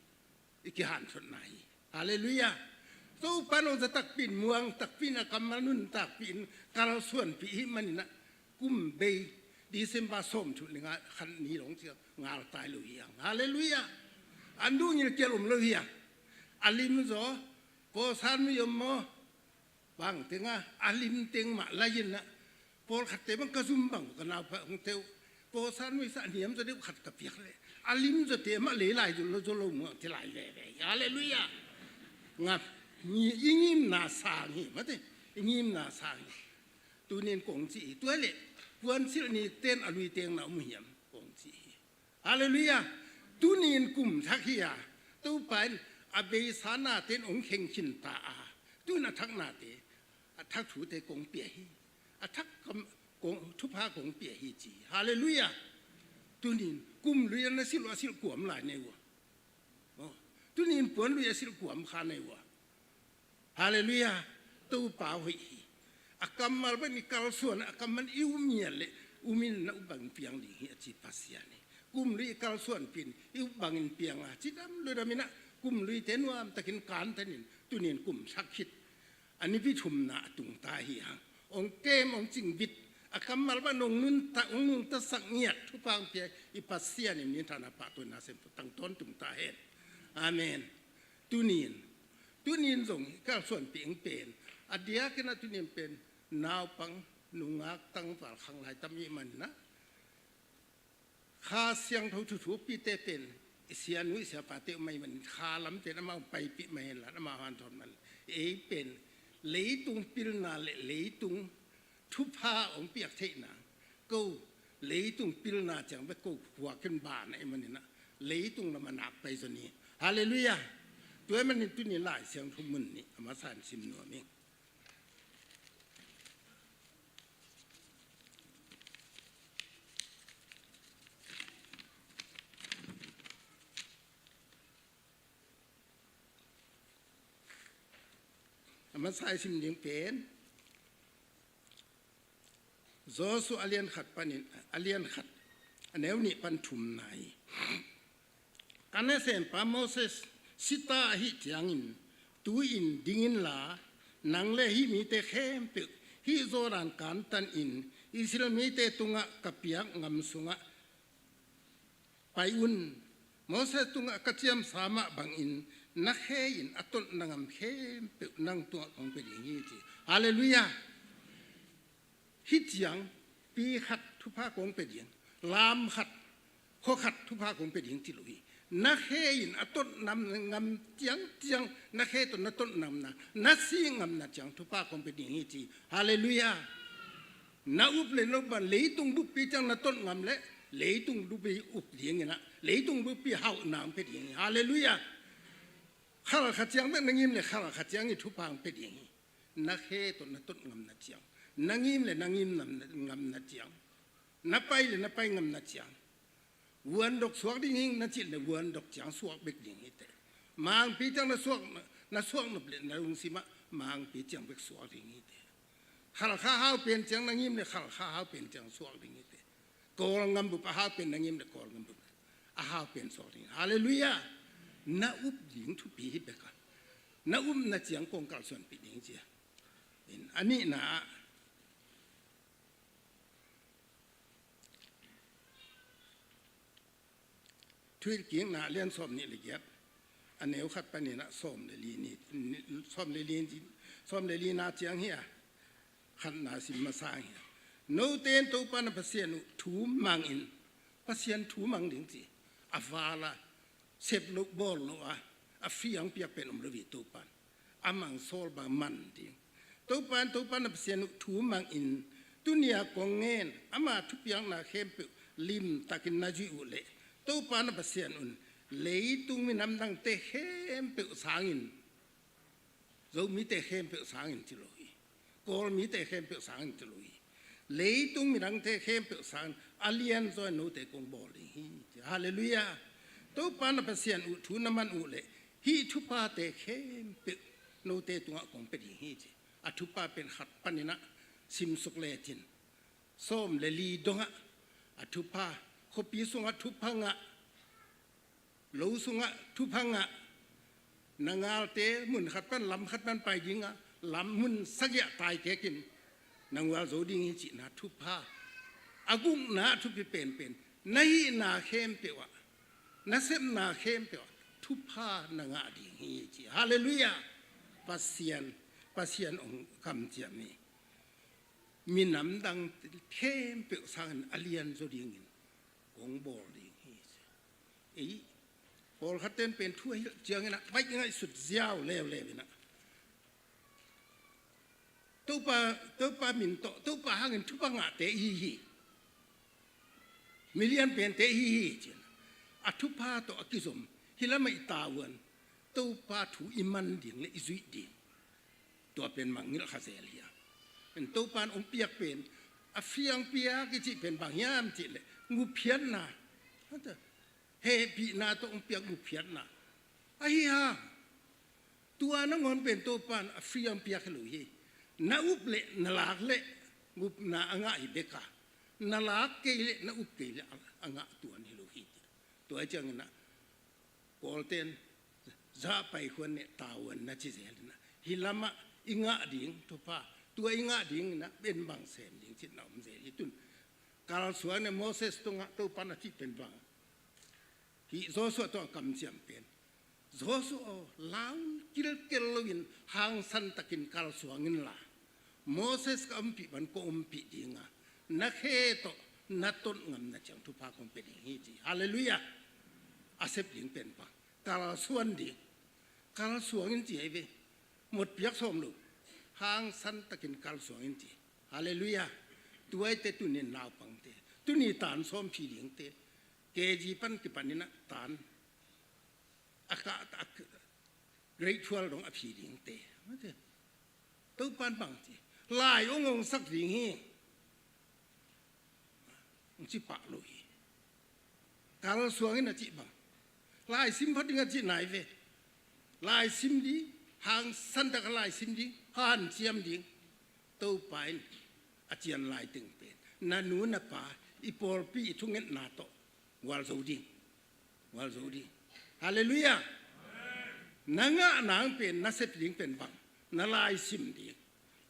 i kihanthawnna hi. Halleluiah. Topa in hong za takpi in, muang takpi in, a kammal nuntakpih in, kalsuanpih i hih manin ah, kum bei December sawmthum le nga khat ni dong ciang ngaltai lo hi hang. Halleluiah. An duh ngilkial om lo hi hang. A lim zaw, pawlsan mi om maw, bang teng a, a lim teng mah lai in ah, pawlkhatte bang ka zum bang, ka naupang te uh, pawlsan mi sa niam zaw deuh khat ka piak leh, a lim zawte mah lei lai zaw lo, zaw lo muang te lai veve. Halleluiah. Ngap, i ngimna sang hi, mate, i ngimna sang hi. Tunin kong ci hi, tua leh puansilh ni ten a lui teng na om hiam, kong ci hi. Halleluiah. Tunin kum thak hi a, Topa in a beisa na ten hong kheng khin ta a, tuin a thak nate, a thak thute kong pia hi. A thak kam, kong, thupha kong pia hi, ci hi. Halleluiah. Tunin kum lui a na silh uh a silh kuam lai nei uh a. Oh. Tunin puan lui a silh kuam kha nei uh a. Halleluiah. Topa hoih hi. A kammal bang i kalsuan, a kammal i um ngiat leh, um in na up bangin piang ding hi, a ci Pasian hi. Kum lui i kalsuanpih in, i up bangin piang a, cidam ludam in ah, kum luite nuamtakin kantan in, tunin kum thak khit. A nipi thumna a tungta hi hang. Hong kem, hong cingbit, a kammal bang hong nuntak, hong nungtasak ngiat thupha hong pia i Pasian in minthanna, pahtawina, semkhawm tangtawn tungta hen. Amen. Tunin, tunin zong i kalsuanpih ing pen, a diakin ah tunin pen naupang, nungak, tangval khanglai tam i hih manin ah, Kha Siangtho thuthukpihte pen i sianu i siapate uh mah i hih manin, kha lamte in amau paipih mah hen la, amau hanthawn mah hen. Ei pen leitung pilna le leitung thupha hong piak theihna, ko leitung pilna ciang bek ko khuak in ban ahih manin ah, leitung lam a nak pai zaw ni. Halleluiah. Tua ahih manin tuni Lai Siangtho mun nih a masa in sim nuam ing. A masa i sim ding pen Joshua a lian khat panin, a lian khat, a neu nih pan thumna hi. Ka nasempa Moses si ta ahih ciangin, tu-in ding inla, nang le hih mite khempeuh hih Jordan kantan in Israel mite tungah ka piak ngam sungah pai un. Moses tungah ka ciamsa mah bangin na khe in a totna ngam khempeuh nang tungah kong pia ding hi, ci. Halleluiah. Hih ciang pi khat thupha kong pia ding, lam khat, khua khat thupha kong pia ding ci lo hi. Na khe in a totna ngam ciangciang, na khe tawh na totna ngamna, na si ngamna ciang thupha kong pia ding hi, ci. Halleluiah. Na up le na up bang leitung buppi ciang na tot ngam leh, leitung buppi up ding in ah, leitung buppi hauhna hong pia ding hi. Halleluiah. Khal khat ciang bek na ngim leh, khal khat ciang in thupha hong pia ding hi. Na khe tawh na tot ngamna ciang, na ngim leh na ngim ngamna, ngamna ciang, na pai leh na pai ngamna ciang. Vuandok suak ding hi ing na cih leh vuandok ciang suak bek ding hi teh. Mangpi ciang na suak, na suak nop leh na lungsim ah mangpi ciang bek suak ding hi teh. Khalkha hau pen ciang na ngim leh khalkha hau pen ciang suak ding hi teh. Kawlngam bup a hau pen na ngim leh Kawlngam bup a hau pen suak ding hi. Halleluiah. Na up ding thupi hi bek a, na upna ciang kong kalsuanpih ding hi, ci a. In a nihna ah Thuhilhkikna a lian sawmnih le giat, a neu khat panin ah sawm le li ni, sawm le li, sawm le lina ciang hi a, khatna sim masa hi a. Note in Topa na Pasian uh thu mang in, Pasian thu mang ding ci. A val a, sep loh bawl loh a, a fiang piak pen om lo hi Topa in. A mang sawl bang man ding. Topa in, Topa na Pasian uh thu mang in, tuni a kong ngen, ama thupiakna khempeuh limtakin na zuih uh leh, Topa na Pasian un leitung minam dangte khempeuh sangin, Zomite khempeuh sangin ci lo hi. Kawlmite khempeuh sangin ci lo hi. Leitung midangte khempeuh sangin a lianzaw in note kong bawl ding hi. Halleluiah. Topa na Pasian uh thu na man uh leh hih thuphate khempeuh note tungah kong pia ding hi ci. A thupha pen khat panin ah simsuk lecin, sawm le li dongah a thupha, khuapi sungah thupha ngah, lo sungah thupha ngah, na ngalte mun khat pan lam khat pan pai ding a, lam mun sagih ah taikek in na ngual zo ding hi cihna thupha. A gukna ah thupi penpen, na hihna khempeuh ah, na sepna khempeuh ah thupha na ngah ding hi ci. Halleluiah. Pasian, Pasian hong kamciam hi. Minam dang khempeuh sangin a lianzaw dingin kong bawl ding hi ci. Ei, pawlkhat ten pen thu a hilh ciangin ah baih ngaihsut ziau leuleu in ah, Topa, Topa min tawh, Topa hangin thupha ngahte i hi hi. Mi lianpente i hi hi ci-in a thupha tawh a kizom hi lamah i tavuan, Topa thu i man ding le i zuih ding, tua pen mangngilh kha zel hi a. Pen Topa in hong piak pen, a fiang piak i cih pen bang hiam cih leh, ngupkhiatna, hehpihna tawh hong piak ngupkhiatna. Ahi hang, tua nangawn pen Topa in a fiang piak hi lo hi. Na up leh na lak leh ngupna a ngah hi bek a, na lak kei leh na up kei leh a, a ngah tuan hi lo hi. Tua hi ciangin ah, Kawlten zahpai khuan neh tavuan na ci zel in ah, hih lamah i ngah ding thupha, tua i ngah dingin ah pen bang sem ding cihna om zel hi. Tun kalsuan neh Moses tungah Topa in a cih pen bang, hih Joshua tungah kamciam pen, Joshua aw, lau kilkel loin hangsan takin kalsuang inla, Moses ka ompih bang kong ompih ding a, na khe tawh na ton ngam na ciang thupha kong pia ding hi ci. Halleluiah. A sep ding pen bang, kalsuan ding. Kalsuang in ci ahi ve. Mot piak sawm lo, hangsan takin kalsuang in ci. Halleluiah. Tua ahih teh tuni naupangte, tuni tan sawm phi dingte, K G pan kipan in ah tan a ka, a grade twelve dong a phi dingte, mate, Topa in bang ci, lai hong hong sak ding hi, hong ci pah lo hi. Kalsuang in a cih bang, lai sim phot ding a cih nai ve. Lai sim ding, hangsan tak a lai sim ding, hanciam ding. Topa in a cian lai teng pen, na nu na pa, i pawlpi i thungetna tawh gualzo ding. Gualzo ding. Halleluiah. Na ngah nang pen, na sep ding pen bang, na lai sim ding.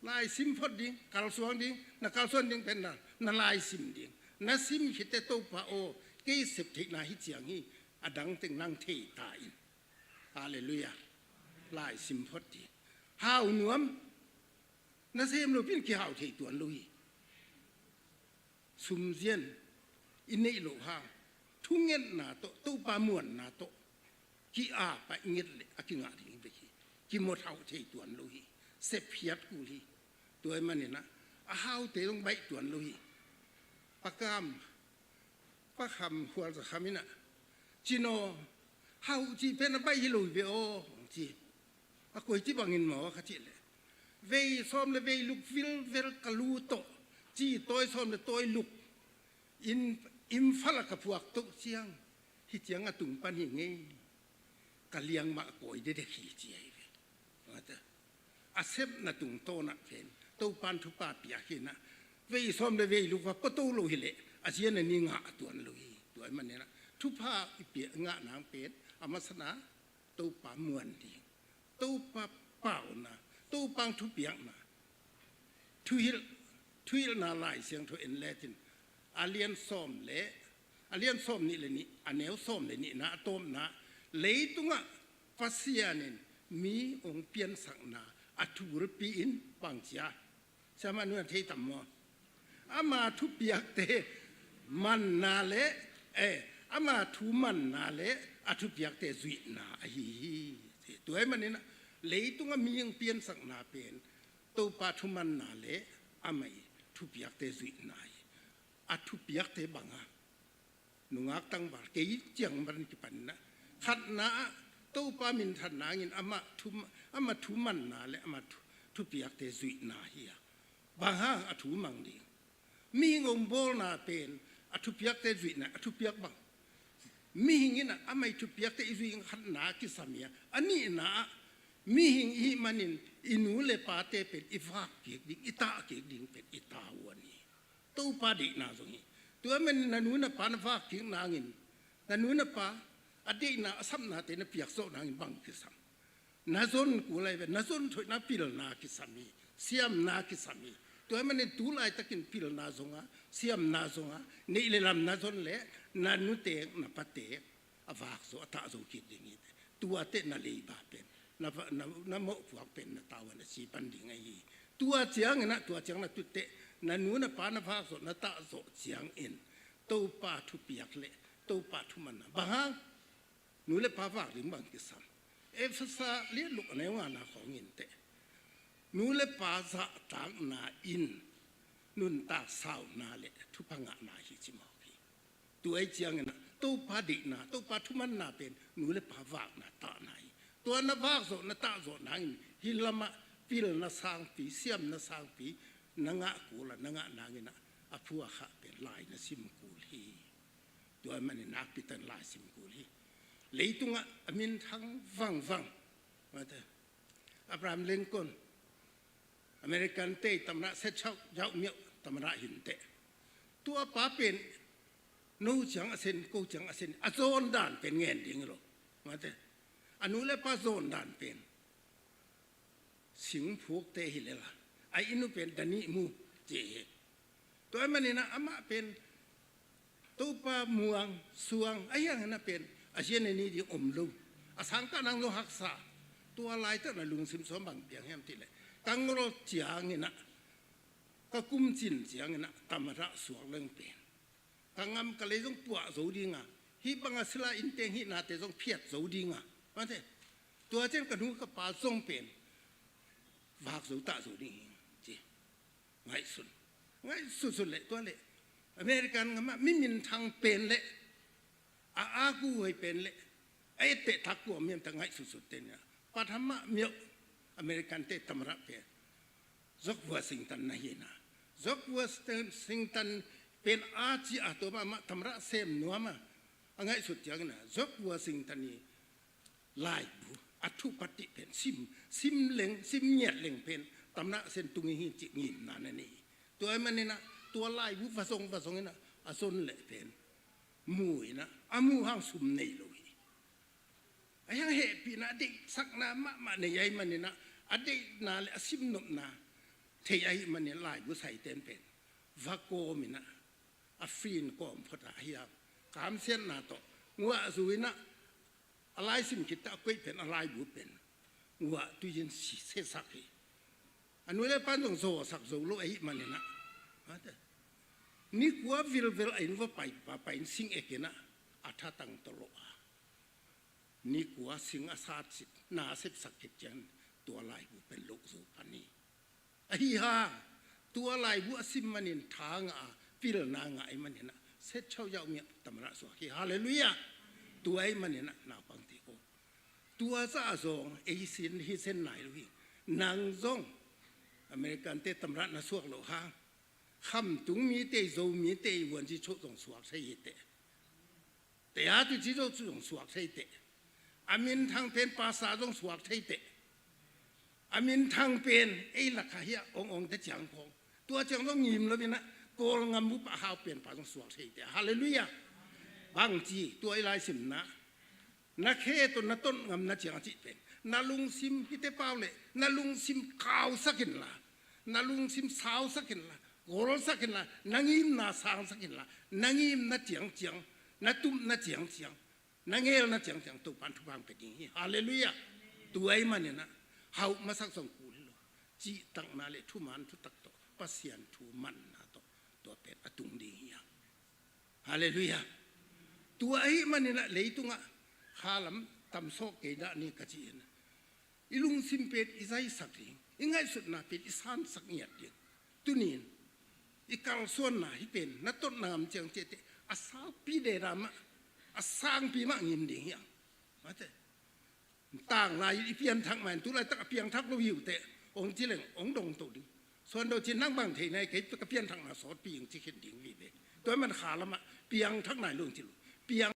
Lai sim phot ding, kalsuang ding, na kalsuan ding pen na, na lai sim ding. Na sim khit teh Topa aw, kei sep theihna hi ciang hi, a dang teng nang thei ta in. Halleluiah. Lai sim phot ding. Hau nuam, na sem lopi in kihau thei tuan lo hi. Sumzian i neih loh hang, thungetna tawh, Topa muanna tawh ki-ap a i nget leh a kingah ding bek hi. Kimawthauh thei tuan lo hi. Sep hiat kul hi. Tua ahih manin ah, a haute zong baih tuan lo hi. Pa Kam, Pa Kham, Khual Za Kham in ah, Cin aw, hau cih pen a baih hi lo hi ve aw, ci. A koici bangin maw ka cih leh, vei sawm le vei luk vilvel ka lu tawh, ci tawi sawm le tawi luk in, Imphal ah ka phuak toh ciang, hih ciang a tung pan hi ngei. Ka liang mah a kawi dedek hi, ci ahi ve. A sepna tungtawn ah pen Topa in thupha pia khin ah, vei sawm le vei luk va pua to lo hi leh, a zia na ni ngah a tuan lo hi. Tua ahih manin ah, thupha i pia ngah nang pen, a masa na, Topa muan ding, Topa pauna, Topa thupiakna. Thuhilh, Thuhilhna Lai Siangtho en lecin, a lian sawm le, a lian sawm nih le nih, a neu sawm le nihna a tawpna, leitungah Pasian in mi hong piansakna a thulpi in bang ci a, siamah nu in thei tam maw? ama thupiakte manna le, eh, ama thu manna le a thupiakte zuihna ahi hi. Tua ahih manin ah leitung a mihing piansakna pen Topa thu manna le amah i thupiakte zuihna hi. A thupiakte bang a, nungak tangval, kei ciang bang kipan in ah, khatna ah Topa minthanna hangin amah thu, amah thu manna le amah thu, thupiakte zuihna hi a. Bang hang a thu mang ding? Mihing hong bawlna pen a thupiakte zuihna, a thupiak bang? Mihing in ah amah i thupiakte i zuih, khatna kisam hi a. A nihna ah mihing i hih manin i nu le pate pen i vak kik ding, i tah kik ding pen i tavuan hi. Topa deihna zong hi. Tua ahih manin na nu na pa na vak kik nangin, na nu na pa a deihna, a sapnate na piak zawh nangin bang kisam? Na zon kul lai ve, na zon thoihna pilna kisam hi, siamna kisam hi. Tua ahih manin tu laitakin pilna zong a, siamna zong a, neih le lamna zon le na nute na pate a vak zo, a tah zo kik ding hi. Tua teh na leiba pen, na va-, na, na mawhpuak pen na tavuan a ci pan ding ahi hi. Tua ciangin ah, tua ciang na tut teh, na nu na pa na vak zo, na tah zo ciangin Topa thupiak le Topa thu manna. Bang hang? Nu le pa vak ding bang kisam? Efesa lian guk a neu ngana khawng in teh, nu le pa zahtakna in nuntak sauna le thupha ngahna hi ci mawk hi. Tua ahih ciangin ah Topa deihna, Topa thu manna pen nu le pa vakna tahna hi. Tua na vak zawh, na tah zawh nangin hih lamah pilna sangpi, siamna sangpi na ngah kul a, na ngah nangin ah a phuakha pen lai na sim kul hi. Tua ahih manin nakpi takin lai sim kul hi. Leitungah a minthang vangvang, mate, Abraham Lincoln, American te tamada, Sechau Yau Miau tamada hi inteh. Tua pa pen no ciang a sen, ko ciang a sen, a zawn dan pen ngen ding hi lo, mate. A nu le pa zawn dan pen singphukte hi lel a, a inn uh pen da nih mu ci hi. Tua ahih manin ah amah pen Topa muang suang, a hiang in ah pen a hiang a ni ding om lo. A sangkah nang lo haksa. Tua laitak na lungsim sung bang piang hiam cih leh, ka ngol ciangin ah, ka kumcin ciangin ah tamada suak leng pen ka ngam ka lei zong puah zo ding a, hih bang a sila innteng hih nate zong phiat zo ding a, mate, tua ciang ka nu ka pa zong pen vak zo tah zo ding hi, ci. Ngaihsun, ngaihsutsut leh tua leh American gam ah mi minthang pen le a a kuhuai pen le a etteh thak kua miam ta ngaihsutsut te nia. Pathama miau American te tamada pen George Washington na hi na. George Washington pen a ci a, tua mah mah tamada sem nuam a, a ngaihsut ciangin ah George Washington i laibu, a thupatih pen sim, sim leng, sim ngiat leng pen tamada sen tung hi hi cih ngimna na nei hi. Tua ahih manin ah tua laibu va zong va zongin ah a zon leh pen mu in ah, a mu hang sum nei lo hi. A hiang hehpihna, a deihsakna mahmah nei ahih manin ah, a deihna le a simnopna thei ahih manin laibu saite in pen va kawm in ah, a free in kawm phot a, a hiang kamsiatna tawh nguah zu in ah, a laisim khit teh a koih pen, a laibu pen nguah tui in si, siasak hi. A nu le pa in zong zawhsak zo lo ahih manin ah, mate, ni kua vilvel a inn va pai, va pai in sing ek in ah, a thatang tawh loh a, ni kua sing a sat sit, na sepsak khit ciang tua laibu pen loh zo pan hi. Ahi hang tua laibu a sim manin tha ngah a, pilna ngah ahih manin ah Sechau Yau Miau tamada suak hi. Halleluiah. Tua ahih manin ah naupangte aw, tua zah zong ei sin hi sen nai lo hi. Nang zong American te tamada na suak loh hang, khamtung mite, Zo mite i vuanci choh zong suak thei hi teh. Te a tu ci zo cu zong suak thei teh. A minthang pen pasa zong suak thei teh. A minthang pen ei lakah hiah ong ong te ciang khawng, tua ciang zong ngim lo in ah Kawlngam bup a hau pen pa zong suak thei teh. Halleluiah. Bang ci, tua i laisimna, na khe tawh na ton ngam na ciang a cih pen, na lungsim hite pau le na lungsim kausak inla, na lungsim sausak inla, golsak inla, na ngimna sangsak inla, na ngimna ciangciang, na tupna ciangciang, na ngelna ciangciang Topan thupha hong pia ding hi. Halleluiah. Tua ahih manin ah hauh masak zong kul hi lo. Cihtakna le thuman thutak tawh, Pasian thu manna tawh, pen a tung ding hi hang. Halleluiah. Tua ahih manin ah leitungah khalam tamsawh kei dah ni ka ci in, i lungsim pen i zaisak ding, i ngaihsutna pen i sansak ngiat ding. Tuni in i kalsuanna hih pen na totna ngam ciang ciahteh a salpi deda mah, a sangpi mah ngim ding hi hang. Mate. Tanglai i pianthak mah in, tulaitak a piangthak lo hi uh teh, hong ci leng hong dong to ding. Suan Do Cin, nang bang thei nai, kei ka pianthakna sawtpi ing ci khin ding hi ve. Tua man khalam ah piangthak nai lo hong ci lo. Piang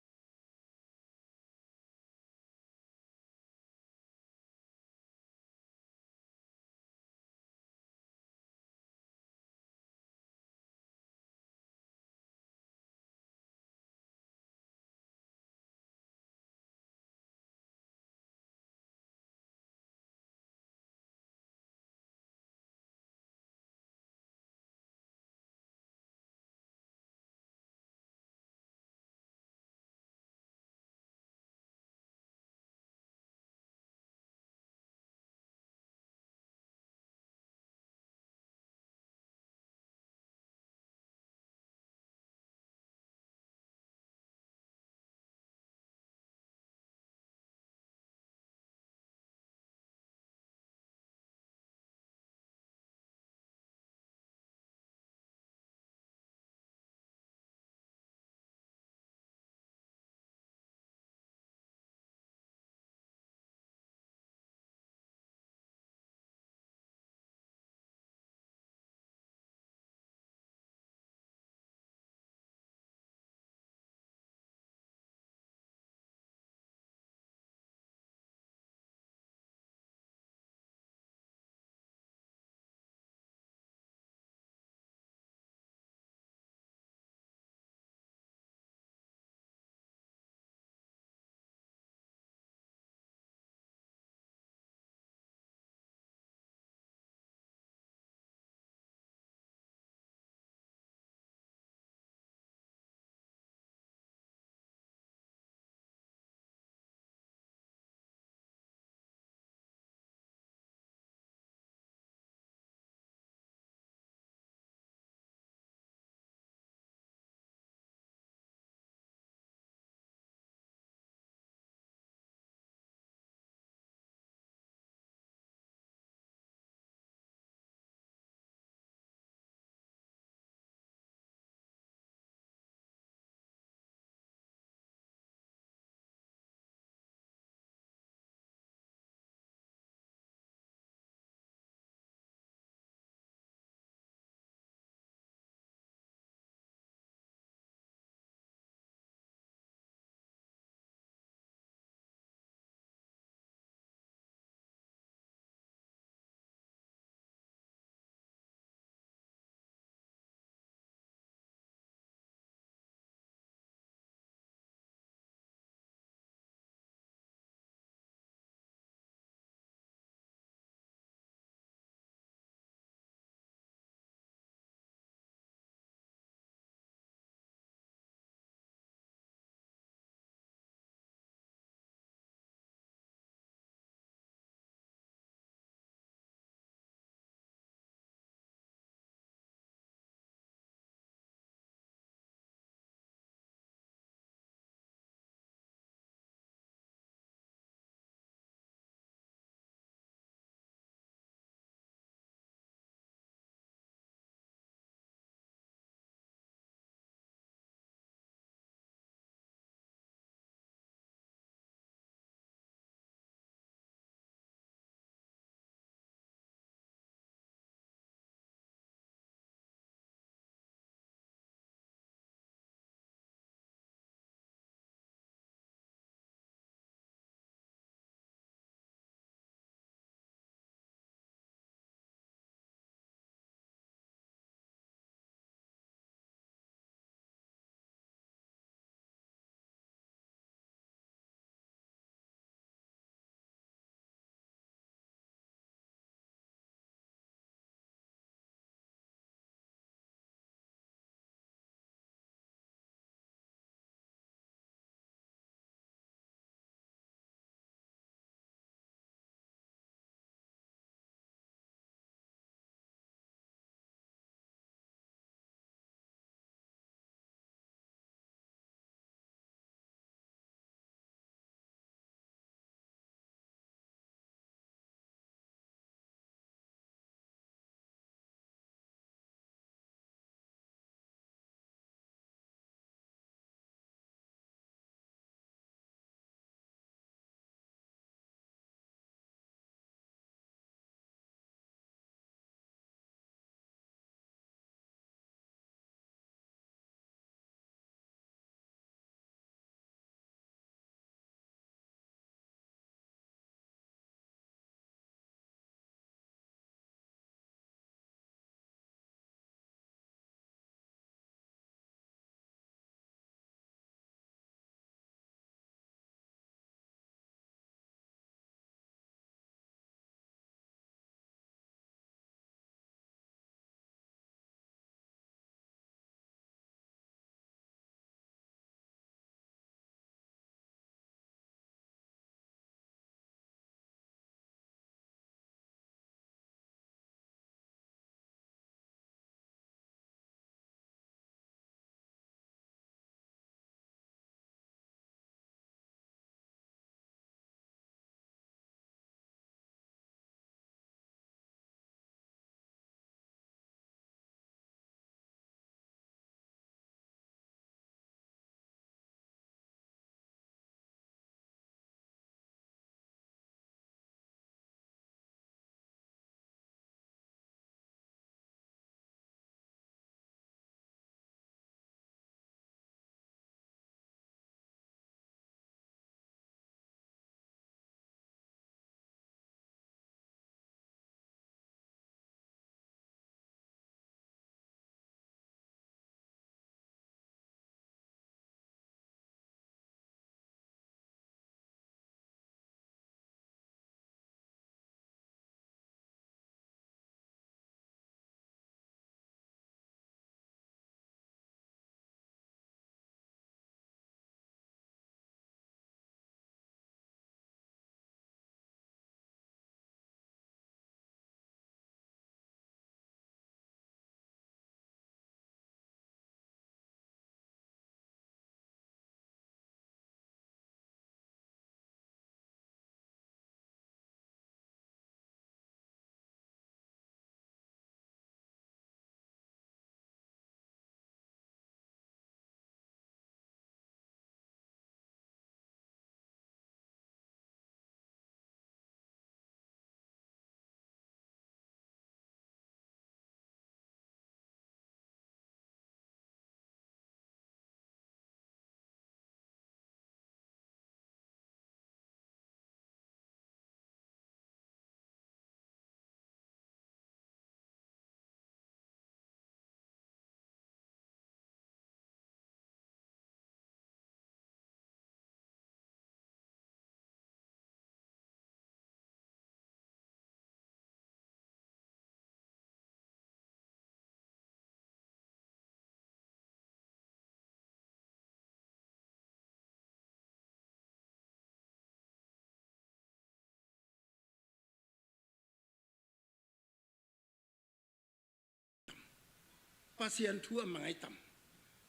Pasian thu a mangai tam.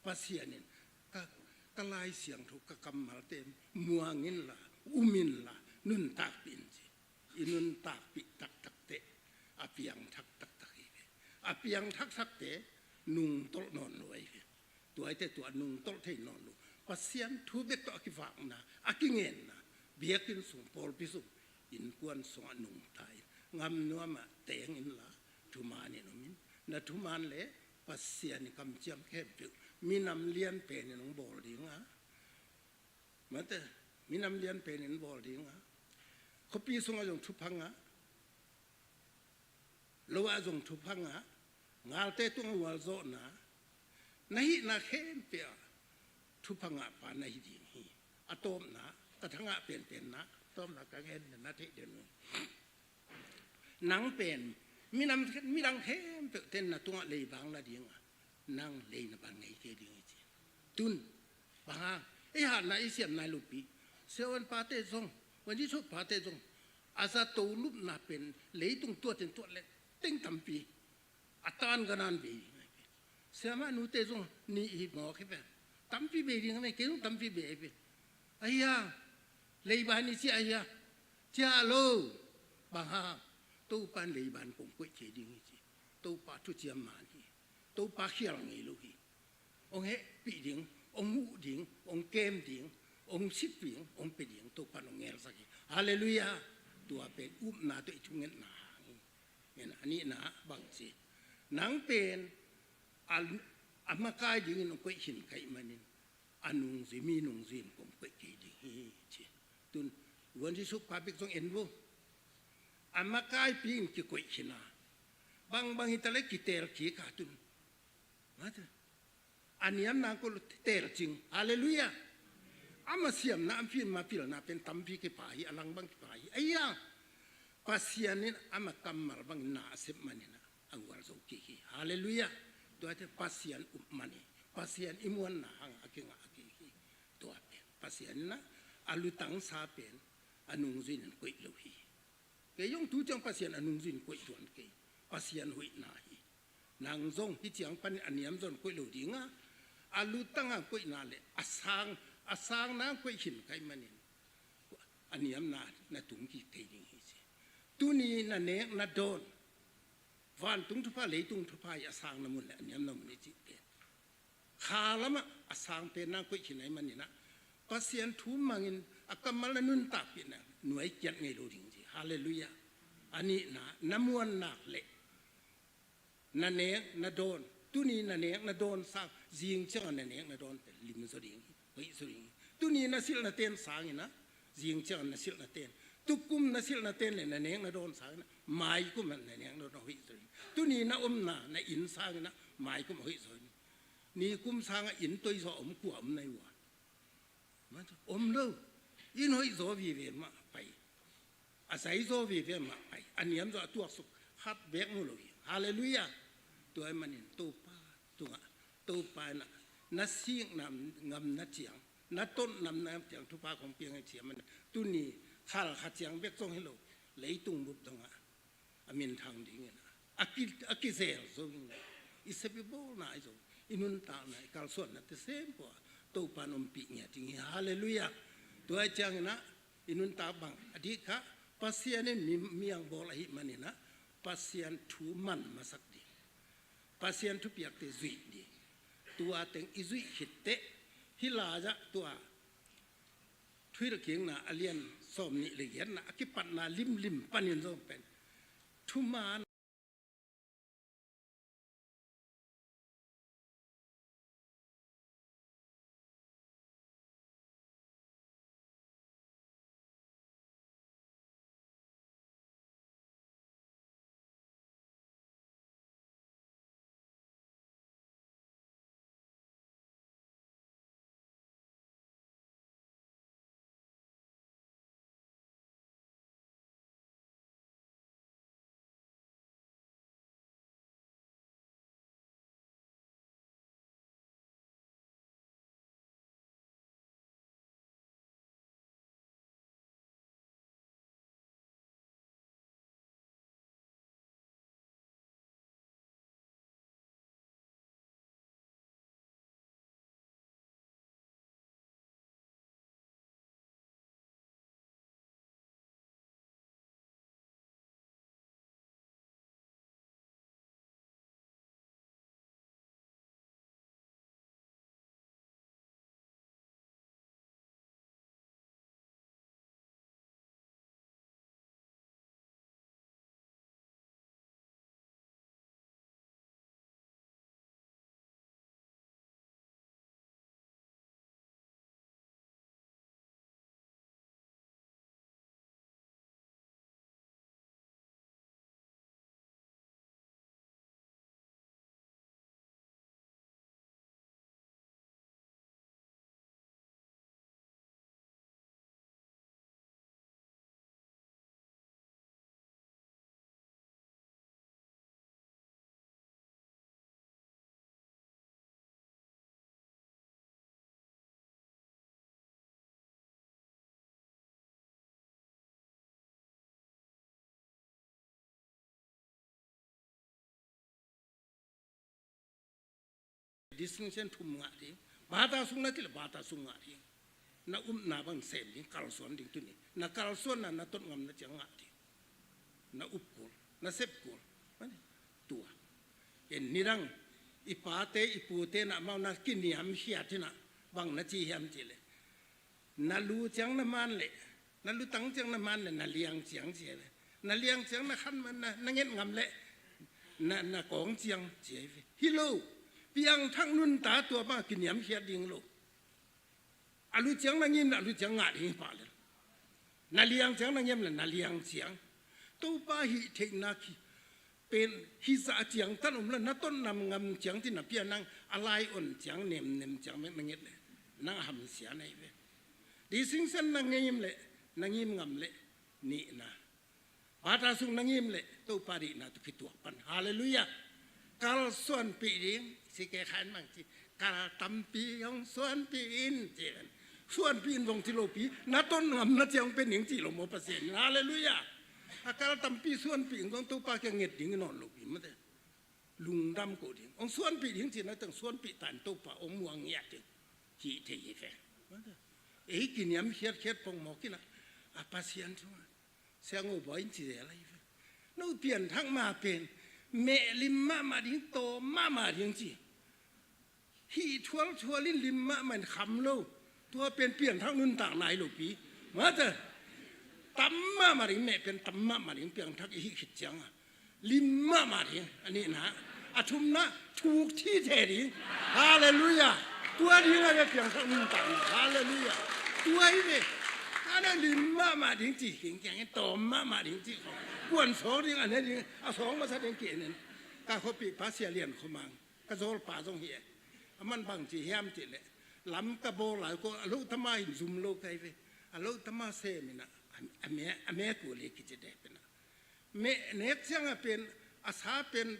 Pasian in ka, ka Lai Siangtho, ka kammalte muang inla, um inla, nuntakpih in ci. I nuntakpih taktakte a piangthak taktak hi ve. A piangthakthakte nungtolh nawn lo ahi ve. Tuate tua nungtolh thei nawn lo. Pasian thu bek tawh a kivakna, a kingenna, biakinn sung, pawlpi sung, innkuan sungah nungta in, ngam nuamah teng inla, thuman in om in. Na thuman le Pasian i kamciam khempeuh minam lian pen in hong bawl ding a, mate, minam lian pen in bawl ding a, khuapi sungah zong thupha ngah, lo ah zong thupha ngah, galte tungah gualzawhna, na hihna khempeuh ah thupha ngahpa na hi ding hi. A tawpna, ka thangah penpenna, tawpna ka gen na theih den uh. Nang pen, minam, midang khempeuhte na tungah leibang la ding a, nang lei na ban ngei kei ding hi ci. Tun, bang hang, ei hatna, ei siamna lopi, siavuan pate zong, vanzi suk pate zong, a zato lupna pen leitung tuat in tuat le teng tampi a tan ka nan bei ding ahi ve. Siamah nute zong ni i mawk hi ve. Tampi bei ding ahi ve, kei zong tampi bei ahi ve. Ahi a, leiban i ciah ahi a, ciah lo. Bang hang, Topa in leiban kong koih kei ding hi ci. Topa thuciam man hi. Topa khial ngei lo hi. Hong hehpih ding, hong huh ding, hong kem ding, hong sik ding, hong pia ding, Topa in hong ngelsak hi. Halleluiah. Tua pen upna tawh i thungetna hang hi. Mena a nihna bang ci, nang pen a, a makai dingin hong koih khin ka hih manin, a nungzui, mi nungzui in kong koih kei ding hi ci. Tun, vuan Jesuh pa bek zong en vo. A makaipi in kikoih khin a, bangbang hi ta le kiteel kik a tun. Mate. A niamna ko lo teel cing. Halleluiah. Ama siamna, ama pilna pen tampi kipa hi, a lang bang kipa hi. Ahi a, Pasian in ama kammal bangin na a sep manin a gualzo kik hi. Halleluiah. Tuate Pasian up man hi. Pasian i muanna hang a kingah a kik hi. Tua pen Pasian in a, a lutang sa pen a nungzui in koih lo hi. Kei zong tu ciang Pasian a nungzui in koih tuan kei. Pasian hoihna hi. Nang zong hih ciang panin a niam zaw in koih lo ding a, a lutang a koihna le a sang, a sangna koih khin ka hih manin a niamna na tung kik thei ding hi ci. Tuni na nek na dawn, vantung thupha, leitung thupha hi a sangna mun le a niamna mun hi cih pen. Kha lamah a sang pen nang koih khin ahih manin a, Pasian thu mangin a kammal na nuntakpih na nuai kiat ngei lo ding ci. Halleluiah. A nihna, na muannak le na nek na dawn, tuni na nek na dawn sang, zing ciangah na nek na dawn pen lim zaw ding hi, hoih zaw ding hi. Tuni na silh na ten sangin a, zing ciangah na silh na ten, tukum na silh na ten le na nek na dawn sangin a, maikum ah na nek na dawn hoih zaw ding hi. Tuni na omna, na inn sangin a, maikum ah hoih zaw ding hi. Nikum sangah inn toi zaw a om kua om na hi ua? Om lo. Inn hoih zaw vive mah pai. A zai zaw vive mah pai. A niam zaw a tuaksuk khat beek mu lo hi. Halleluiah. Tua ahih manin Topa tungah, Topa in a, na sikna ngamna ciang, na totna ngamna ciang thupha kong piang hi ci a, manin tuni khal kha ciang bek zong hi lo, leitung bup dongah a minthang dingin a, a ki, a kizel zo ding, i sep i bawlna ahi zong, i nuntakna, i kalsuannate sem pua Topa in ompih ngiat ding hi. Halleluiah. Tua ahih ciangin a, i nuntak bang a dih kha, Pasian in mi, mi hong bawl ahih manin a, Pasian thu man masak ding, Pasian thupiakte zuih ding. Tua teng i zuih khit teh, hih lai-ah tua Thuhilhkikna a lian sawmnih le giatna a kipatna limlim panin zong pen thuman distinction thum ngah ding. Bata sung na cih leh bata sung ngah ding. Na upna bang sem ding, kalsuan ding tuni. Na kalsuanna, na tot ngamna ciang ngah ding. Na up kul, na sep kul. Tua. En nidang, i pate, i pute na amau na kiniamkhiat hi na, bang na ci hiam cih leh, na lu ciang na man leh, na lutang ciang na man leh, na liang ciang ci hi ve. Na liang ciang na khan man, na, na nget ngam leh, na, na kawng ciang ci hi ve. Hi lo, piangthak nuntak tua bang kiniamkhiat ding lo. A lu ciang na ngim leh a lu ciang ngah ding hi pah lel. Na liang ciang na ngim leh na liang ciang. Topa hih theihna khi pen hih zah ciang tan om leh na tot nam ngam ciang ci na pia nang a lai on ciang nemnem ciang mek na nget leh nang a hamsia na hi ve. Distinction na ngim leh na ngim ngam leh nihna. Bata sung na ngim leh Topa deihna tawh kituak pan. Halleluiah. Kalsuanpih ding. Si ke khan bang ci, kal tampi hong suanpih in ci ven. Suanpih in zong ci lopi, na tot ngamna ciang pen ning ci lo maw Pasian in. Halleluiah. A kal tampi suanpih in zong Topa kiang nget ding nawn lopi mate. Lungdam ko ding. Hong suanpih ding ci na teng suanpih tan Topa hong muang ngiat ding. Hih thei hi ve. Ei kiniam khiatkhiat pongmawk in a, a Pasian thu a Siang uh bawi in ci zel ahi ve. No pianthak ma pen meh lim mahmah ding, tawm mahmah ding ci. Hih thualthual in lim mahmah in kham lo. Tua pen pianthak nuntak nai lopi. Mate tam mahmah ding, meh pen tam mahmah ding, piangthak i hih khit ciang a lim mahmah ding, a nihna. A thumna, thuk thithe ding. Halleluiah. Tua ding a ve piangthak nuntakna. Halleluiah. Tua hi ve. A na lim mahmah ding ci khingkiang in tawm mahmah ding ci khong kuan sawng ding a ne ding a sawng masa ding ki en in. Ka khuapih pa Sia Lian Khua Mang ka zawlpa zong hi e. A man bang ci hiam cih leh lam ka bawl lai ko a lo tama in zum lo kai ve. A lo tama sem in a, a me, a me kua le kici dep in a. Meh nek ciang a pen a sa pen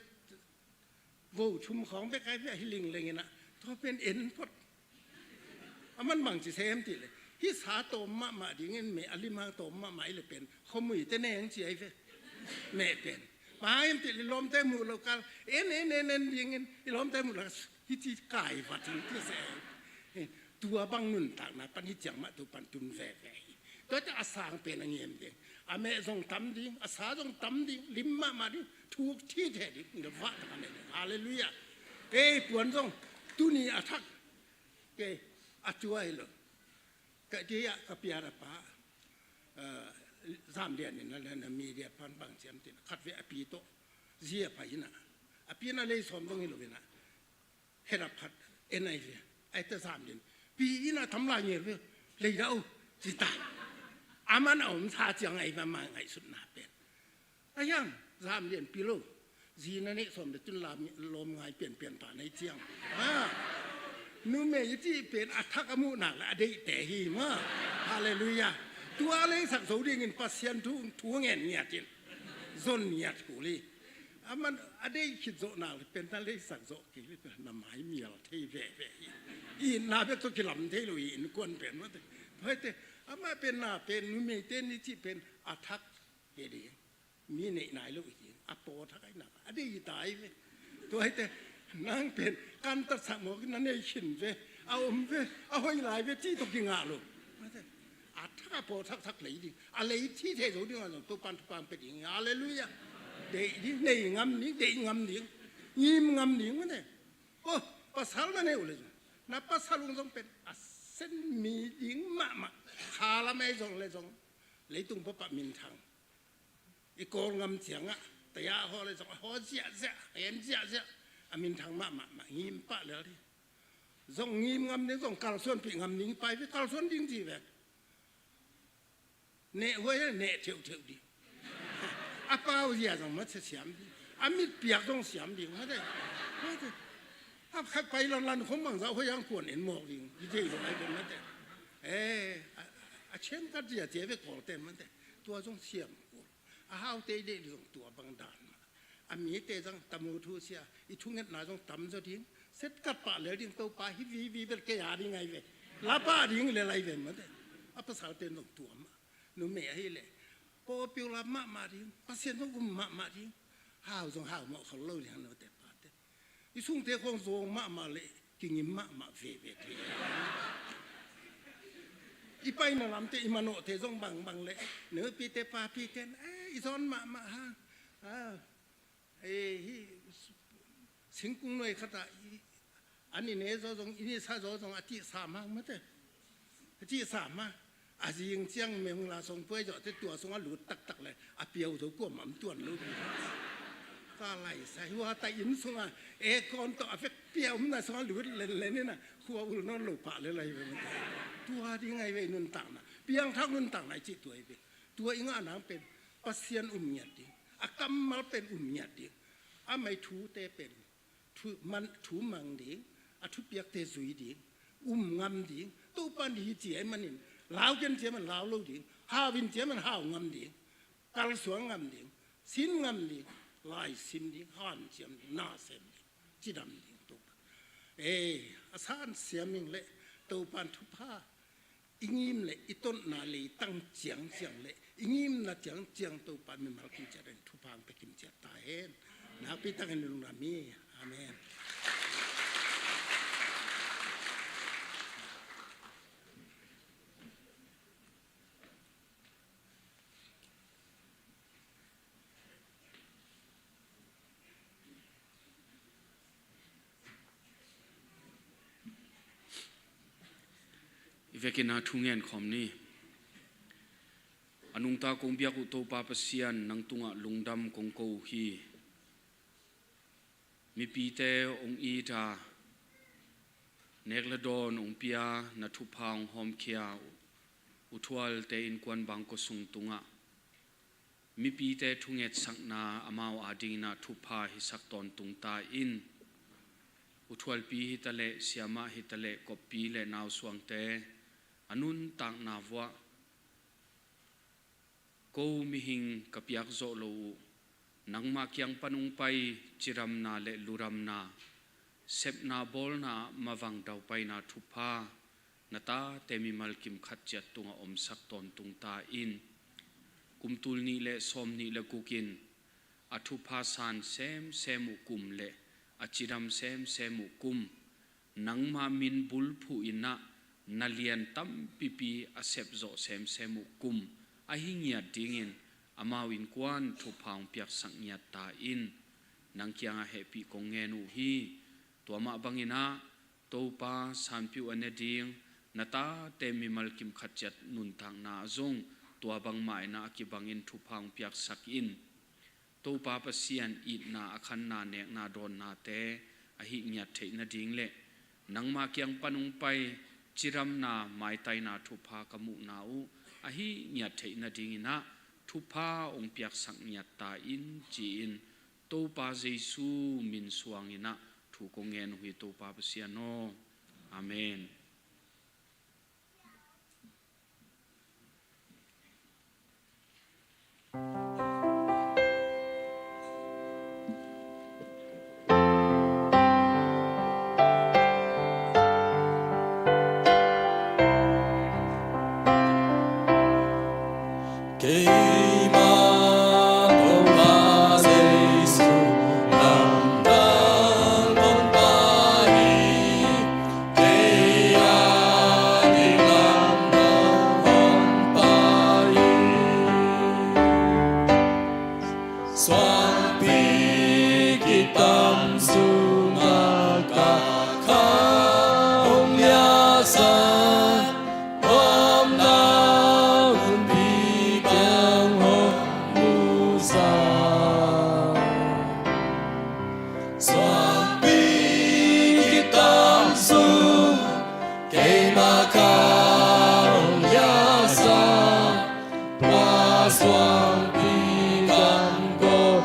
vo thum khawng bek ai ve a hi lingleng in a, tua pen en phot. A man bang ci sem ti le, hih sa tawm mahmah dingin meh a limang tawm mahmah i le pen khuamui te neng ci ai ve. Meh pen bang hang hiam ti le, i lawmte muh lo kal en en en en dingin i lawmte muh lo hih ci kai vat in ti se. Tua bang nuntakna pan hih ciang mah tu pan tun veve hi. Tua ciang a sang pen a ngem ding, a meh zong tam ding, a sa zong tam ding, lim mahmah ding, thuk thithe ding, na vah taka nei ding. Halleluiah. Ei puan zong tuni a thak kei a tua hi lo. Ka tia ka piara pa, ah, Zam Lian in a, na media pan bang ciam tin khat ve a pi tawh zia pha in a, a pi in a lei sawm dong hi lo in a, het a phat en ai ve. Ai ta Zam Lian pi in a tam lai ngel ve, lei dah uh ci ta. A man a om sa ciang ai va ma ngaihsutna pen. A hiang Zam Lian pi lo. Zi na neih sawm le tun lam lawm ngai pianpian ta nei ciang. Ha. Numei i cih pen a thak a muh nak le a deihte hi ma. Halleluiah. Tua a leisak zo dingin Pasian thu, thu ngen ngiat in zon ngiat kul hi. A man a deih khit zawh nak le pen na leisak zawh kei le pen na mai mial thei veve hi. I itna bek tawh kilam thei lo hi innkuan pen mate. Tua hi te, amah pen na pen numeite ni cih pen a thak hi ding. Mi neih nai lo hi ding, a paw thak ai nak a dei ta ai ve. Tua hi te, nang pen kan tatsak mawk in na nei khin ve, a om ve, a hoih lai ve cih tawh kingah lo. A thak a paw thakthak lei ding, a lei thitheh zo ding a zong Topan thupang pia ding. Halleluiah. Deih ding, nei ngam ding, deih ngam ding, ngim ngam ding mane. Oh, pasal na nei uh le zong, na pasal ung zong pen a sen mi ding mahmah. Kha lam ei zong le zong leitung papa minthang. I Kawlngam ciangah taya haw le zong a haw ziahziah, a en ziahziah, a minthang mahmah mah ngim pah lel ding. Zong ngim ngam ding, zong kalsuanpih ngam ding, pai ve kalsuan ding ci ve. Neh huai a neh theuhtheuh ding. A pau zia zong mah cia siam ding, a mit piak zong siam ding mate. Mate. A khat pai lanlan khong bangzah huai ang kuan en mawk ding. Hi thei zong ai ben mate. Eh, a, a, a chiam kat zia cia ve Kawlte mate. Tua zong siam kul. A haute i deih ding zong tua bang dan mah. A mite zong tamu thu sia, i thungetna zong tam zaw ding. Set kat pah lel ding Topa hi vivi bel kei a ding ai ve. La pah ding lel ai ve mate. A pasalte zong tua mah. Numei ahih leh popular mahmah ding, Pasian zong um mahmah ding. Hau zong hau mawh khol lo ding a note pate. I sungte khong zawng mahmah leh tingim mahmah veve thei. I paina lamte, i manawhte zong bangbang leh, nupite papite in, eh, i zawn mahmah hang. Ah, eh, hih singkung nuai khatah i, an i ne zaw zong, i nisa zaw zong a cihsa mah mate. A cihsa mah. A zing ciang mengla song puai zawhte tua sungah lut taktak leh a piau zo kuamah om tuan lo. Ka laisai hua ta inn sungah aircon tawh a vekpi a omna sungah lut lenlen inah khua ul nawn lo pah le lai ve mate. Tua ding ahi ve i nuntakna. Piangthak nuntakna i cih tua hi ve. Tua i ngahna pen Pasian um ngiat ding, a kammal pen um ngiat ding, amah i thute pen thu mang, thu mang ding, a thupiakte zui ding, um ngam ding. Topa in hi ci ahih manin, lau ken ci ahih manin lau lo ding, hau in ci ahih manin hau ngam ding, kalsuan ngam ding, sin ngam ding, lai sim ding, hanciam ding, na sem ding, cidam ding Topa. Eh, a san siam ing leh Topa in thupha i ngim leh i totna leitang ciangciang leh i ngimna ciangciang Topa mimal kimciat in thupha hong pia kimciat ta hen. Nakpi takin lungdam hi. Amen. I vekin a thu ngen khawm ni. A nungta kong biak uh Topa Pasian, nang tungah lungdam kong ko uh hi. Mipite hong it a, nek le dawn hong pia, na thupha hong hawmkhia uh, uthualte innkuan bangkua sung tungah mipite thungetsakna amau adingin ah thupha hisak tawntung ta in. Uthualpi hi taleh, siamah hi taleh, koppi le nausuangte a nuntakna vuah ko mihing ka piak zawh lo uh, nangmah kiang pan hong pai cidamna le ludamna, sepna bawlna ah mavang daupaina thupha na tate mimal kim khat ciat tungah omsak tawntung ta in. Kum tul nih le sawm nih le guk in a thupha san semsem uh kum le a cidam semsem uh kum, nangmah min bulphuh in ah na lian tampipi a sepzawh semsem uh kum ahi ngiat dingin amau innkuan thupha hong piaksak ngiat ta in. Nang kiangah hehpih kong ngen uh hi. Tua mah bangin ah Topa, sanpiuh a ne ding na tate mimal kim khat ciat nuntakna ah zong tua bangmah in ah a kibangin thupha hong piaksak in. Topa Pasian, itna, a khanna, nekna, dawnnate a hih ngiat theih nading le nangmah kiang pan hong pai cidamna, maitaina thupha ka muhna uh a hih ngiat theih nadingin ah thupha hong piaksak ngiat ta in, ci-in Topa Jesu min suangin ah thu kong ngen uh hi, Topa Pasian aw. Amen. Keimah Topa Jesu lamdang honpa hi, kei a ding lamdang honpa hi. Suangpi kitam sungah ka kha hong liahsak, omna hunpi kiang hong musak. Suangpi kitam sung keimah kha hong liahsak, Pa suangpi kam ko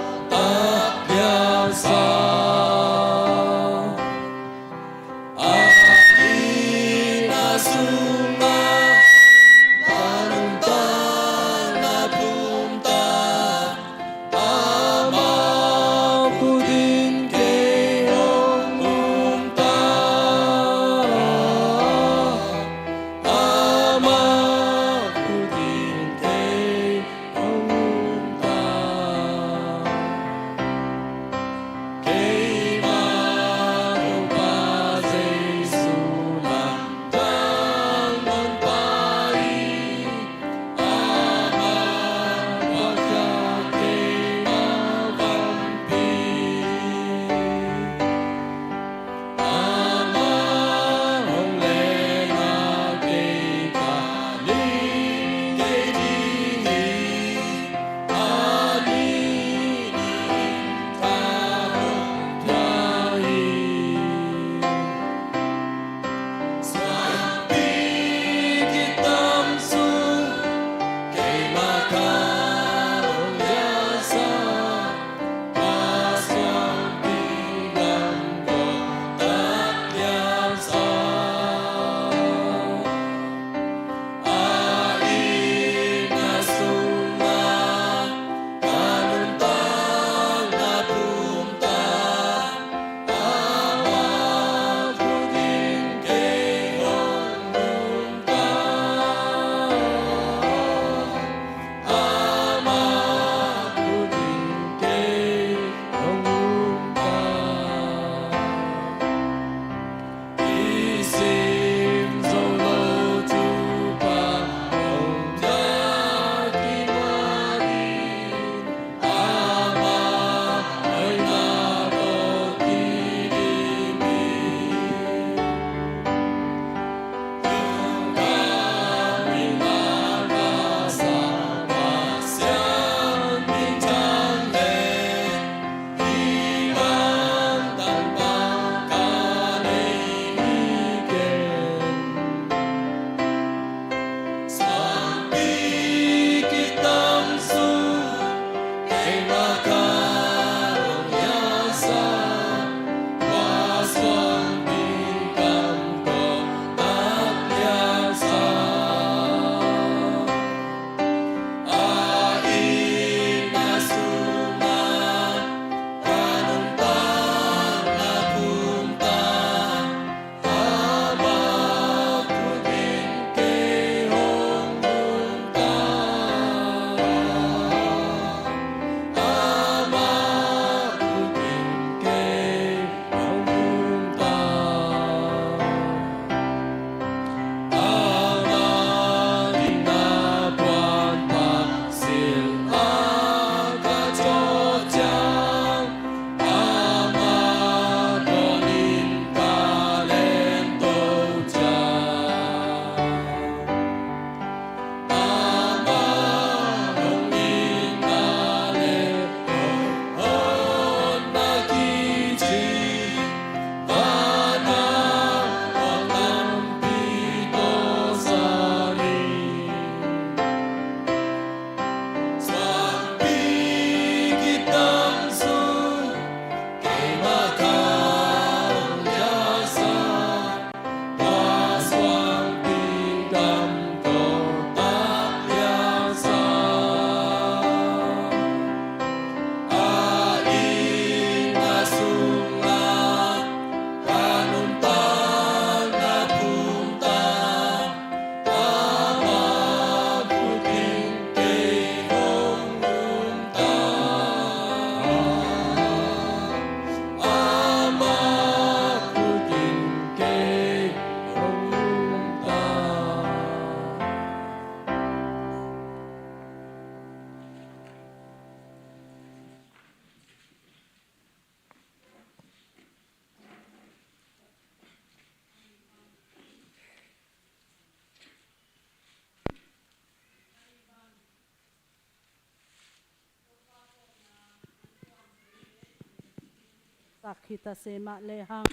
tak hi ta se mah lehang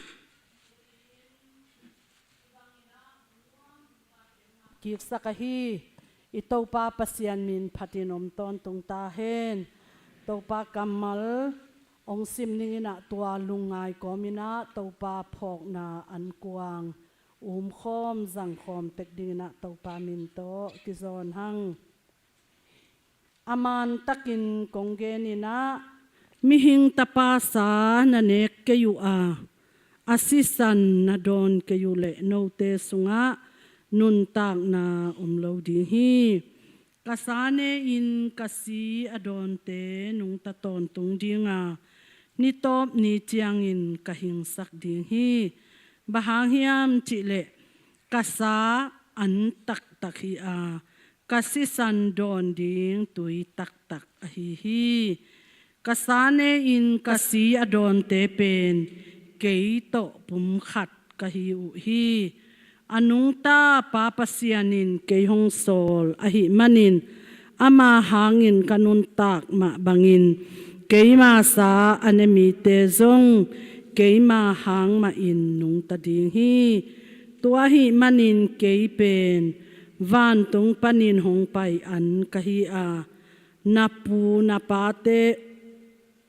kiksak ahi i Topa Pasian min phatin om tawntung ta hen. Topa kammal hong sim ning in ah tua lungngai kawm in ah Topa phawkna ankuang umkhawm zangkhawm tek ding in ah Topa min tawh kizawn hang. A man takin kong gen in ah, mihing tapa sa na nek kei uh a, a sisan na dawn kei uh leh note sungah nuntakna om lo ding hi. Ka sa ne in ka si a dawnte nungta tawntung ding a, ni tawp ni ciangin ka hingsak ding hi. Bang hang hiam cih leh ka sa an taktak hi a, ka sisan dawn ding tui taktak ahi hi. Ka sa ne in ka si a dawnte pen kei tawh pumkhat ka hi uh hi. A nungta Pa Pasian in kei hong sawl ahih manin ama hangin ka nuntak mah bangin keima sa a ne mite zong keima hang mahin nungta ding hi. Tua ahih manin kei pen vantung panin hong pai an ka hi a, na pu na pate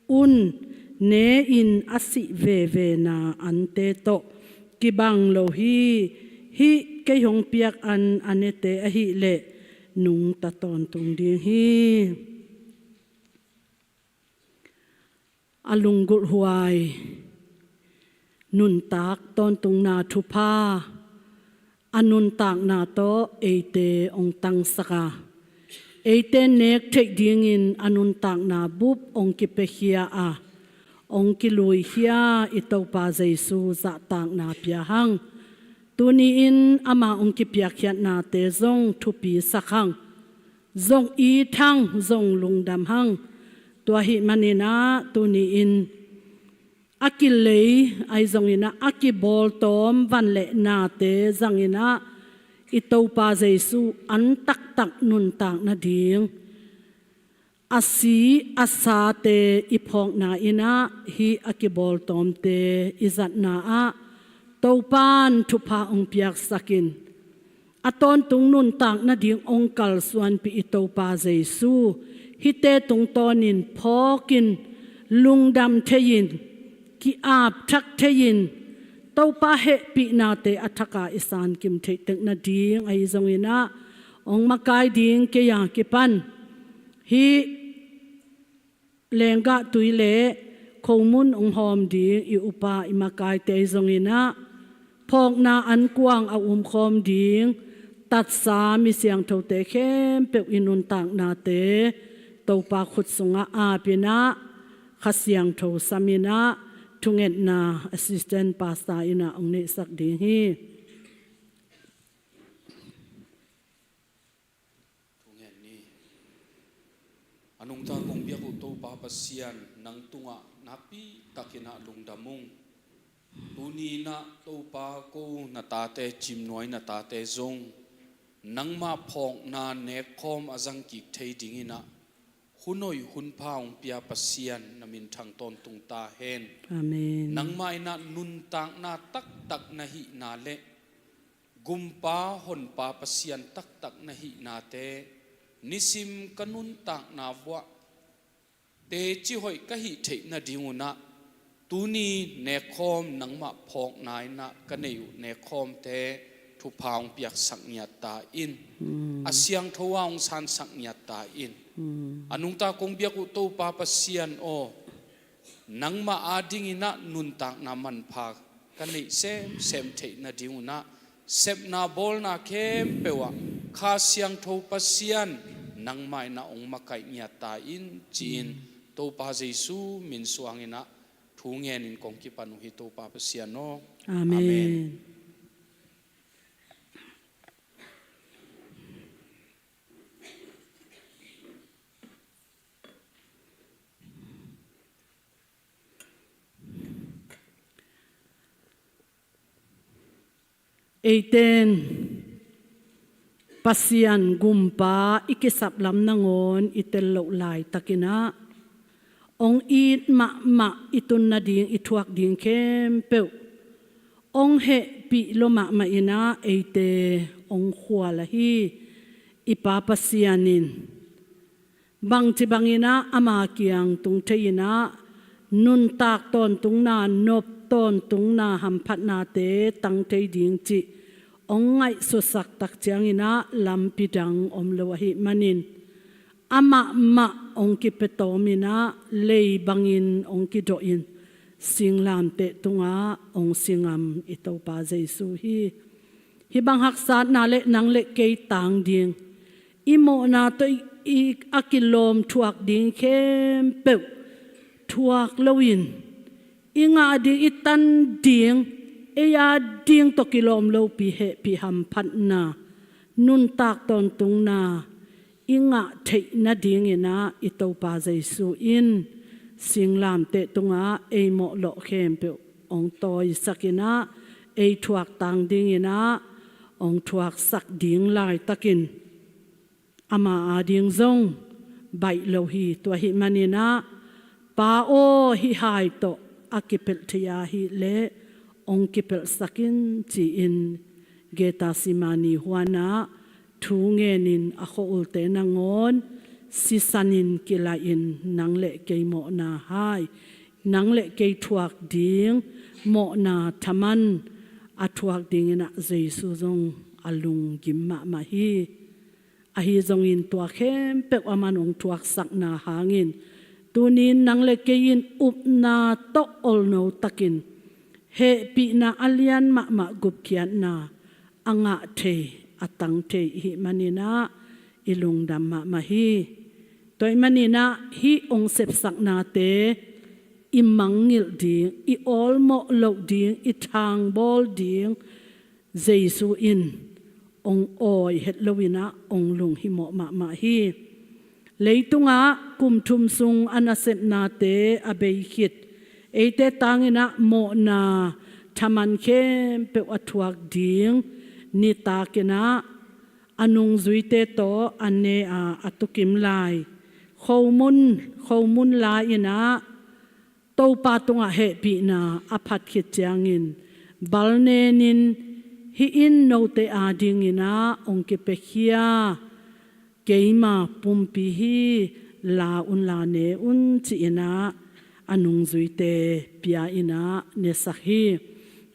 un ne in a sih vevena ante tawh kibang lo hi. Hih kei hong piak an a nete ahih leh nungta tawntung ding hi. A lunggulhhuai nuntak tawntungna thupha, a nuntakna tawh eite hong tangsak a, eite nek theih dingin a nuntakna bup hong kipiakhia a, hong kiluikhia i Topa Jesu zahtakna pia hang. Tuni-in ama hong kipiakkhiatnate zong thupi sak hang. Zong it hang, zong lungdam hang. Tua ahih manin ah tuni-in a kilei ahi zongin ah a kibawltawm van le nate zangin ah i Topa Jesu an taktak nuntak nading a si a sate i phawkna in ah hih a kibawltawmte i zatna ah Topa'n thupha hong piaksak in, a tawntung nuntak nading hong kalsuanpih i Topa Jesu hihte tungtawnin phawkin lungdam thei-in, ki-ap thak thei-in, Topa hehpihnate a thaka i sankim theih tek nading ahi zongin ah hong makai ding kei a kipan hih lenggah tui le khomun hong hawm ding i upa i makaite ahi zongin ah phawkna ankuang a umkhawm ding tatsa mi siangthote khempeuh i nuntaknate Topa khut sungah ap in ah Kha Siangtho sam in ah thungetna assistant pastor in ah hong neihsak ding hi. Thungen ni. A nungta kong biak uh Topa Pasian, nang tungah nakpi takin ah lungdam ung. Tuni in ah Topa, ko na tate, Cimnuai na tate zong nangmah phawkna nekkhawm a zangkik thei dingin ah hun hoih hun pha hong pia Pasian, na min thang tawntung ta hen. Amen. Nangmah in ah nuntakna taktak na hihna le Gumpa Honpa Pasian taktak na hihnate nisim ka nuntakna vuah teci hoih ka hih theih nadingun ah tuni nekkhawm nangmah phawkna in ah ka neih uh nekkhawmte thupha hong piaksak ngiat ta in. Hmm. A siangtho a hong sansak ngiat ta in. Hmm. A nungta kong biak uh Topa Pasian aw, nangmah adingin ah nuntakna manpha ka neih semsem theih nadingun ah sepna bawlna khempeuh ah Kha Siangtho Pasian nangmah in ah hong makaih ngiat ta in ci-in, hmm, Topa Jesu min suangin ah thu ngenin kong kipan uh hi Topa Pasian aw. Amen. Amen. Eiten Pasian Gumpa i kisap lam nangawn i tel loh laitakin ah hong it mahmah i tun nading i thuak ding khempeuh hong hehpih lua mahmah in ah eite hong khual ahi i Pa Pasian in bangci bangin ah ama kiang tung thei in ah nuntak tawntungna, nop tawntungna, hamphatnate tang thei ding cih hong ngaihsutsak tak ciangin ah lampi dang om lo ahih manin amah mah hong kipia tawm in ah lei bangin hong kidawh in singlamteh tungah hong si ngam i Topa Jesu hi. Hih bang haksatna le nang le kei tang ding, i mawhna tawh i, i a kilawm thuak ding khempeuh thuak loin i ngah ding, i tan ding, ei a ding tawh kilawm lopi hehpih hamphatna, nuntak tawntungna i ngah theih nadingin ah i Topa Jesu in singlamteh tungah ei mawhlawh khempeuh hong tawisak in ah ei thuak tang dingin ah hong thuaksak ding laitakin ama ading zong baih lo hi. Tua ahih manin ah, Pa aw, hih hai tawh a kipelh thei ahih leh hong kipelhsak in, ci-in Gethsemane huan ah thu ngenin a khua-ulte nangawn sisanin kilaihin nang le kei mawhna hai, nang le kei thuak ding mawhna thaman a thuak dingin ah Jesu zong a lunggim mahmah hi. Ahi zongin tua khempeuh aman hong thuaksakna hangin tuni-in nang le kei in upna tawh olno takin hehpihna a lian mahmah gupkhiatna a ngah thei, a tang thei i hih manin ah i lungdam mahmah hi. Tua ahih manin ah hih hong sepsaknate i mangngilh ding, i awlmawh loh ding, i thangbawl ding Jesu in hong awi het loin ah hong lunghimawh mahmah hi. Leitungah kum thum sung a nasepnate a bei khit eite tangin ah mawhna thaman khempeuh a thuak ding nitakin ah a nungzuite tawh a ne-a a tukim lai khomun, khomun lai-in ah Topa tungah hehpihna a phat khit ciangin bal nenin, "Hih in note adingin ah hong kipiakhia keima pumpi hi, la unla ne un," ci-in ah a nungzuite pia-in ah nesak hi.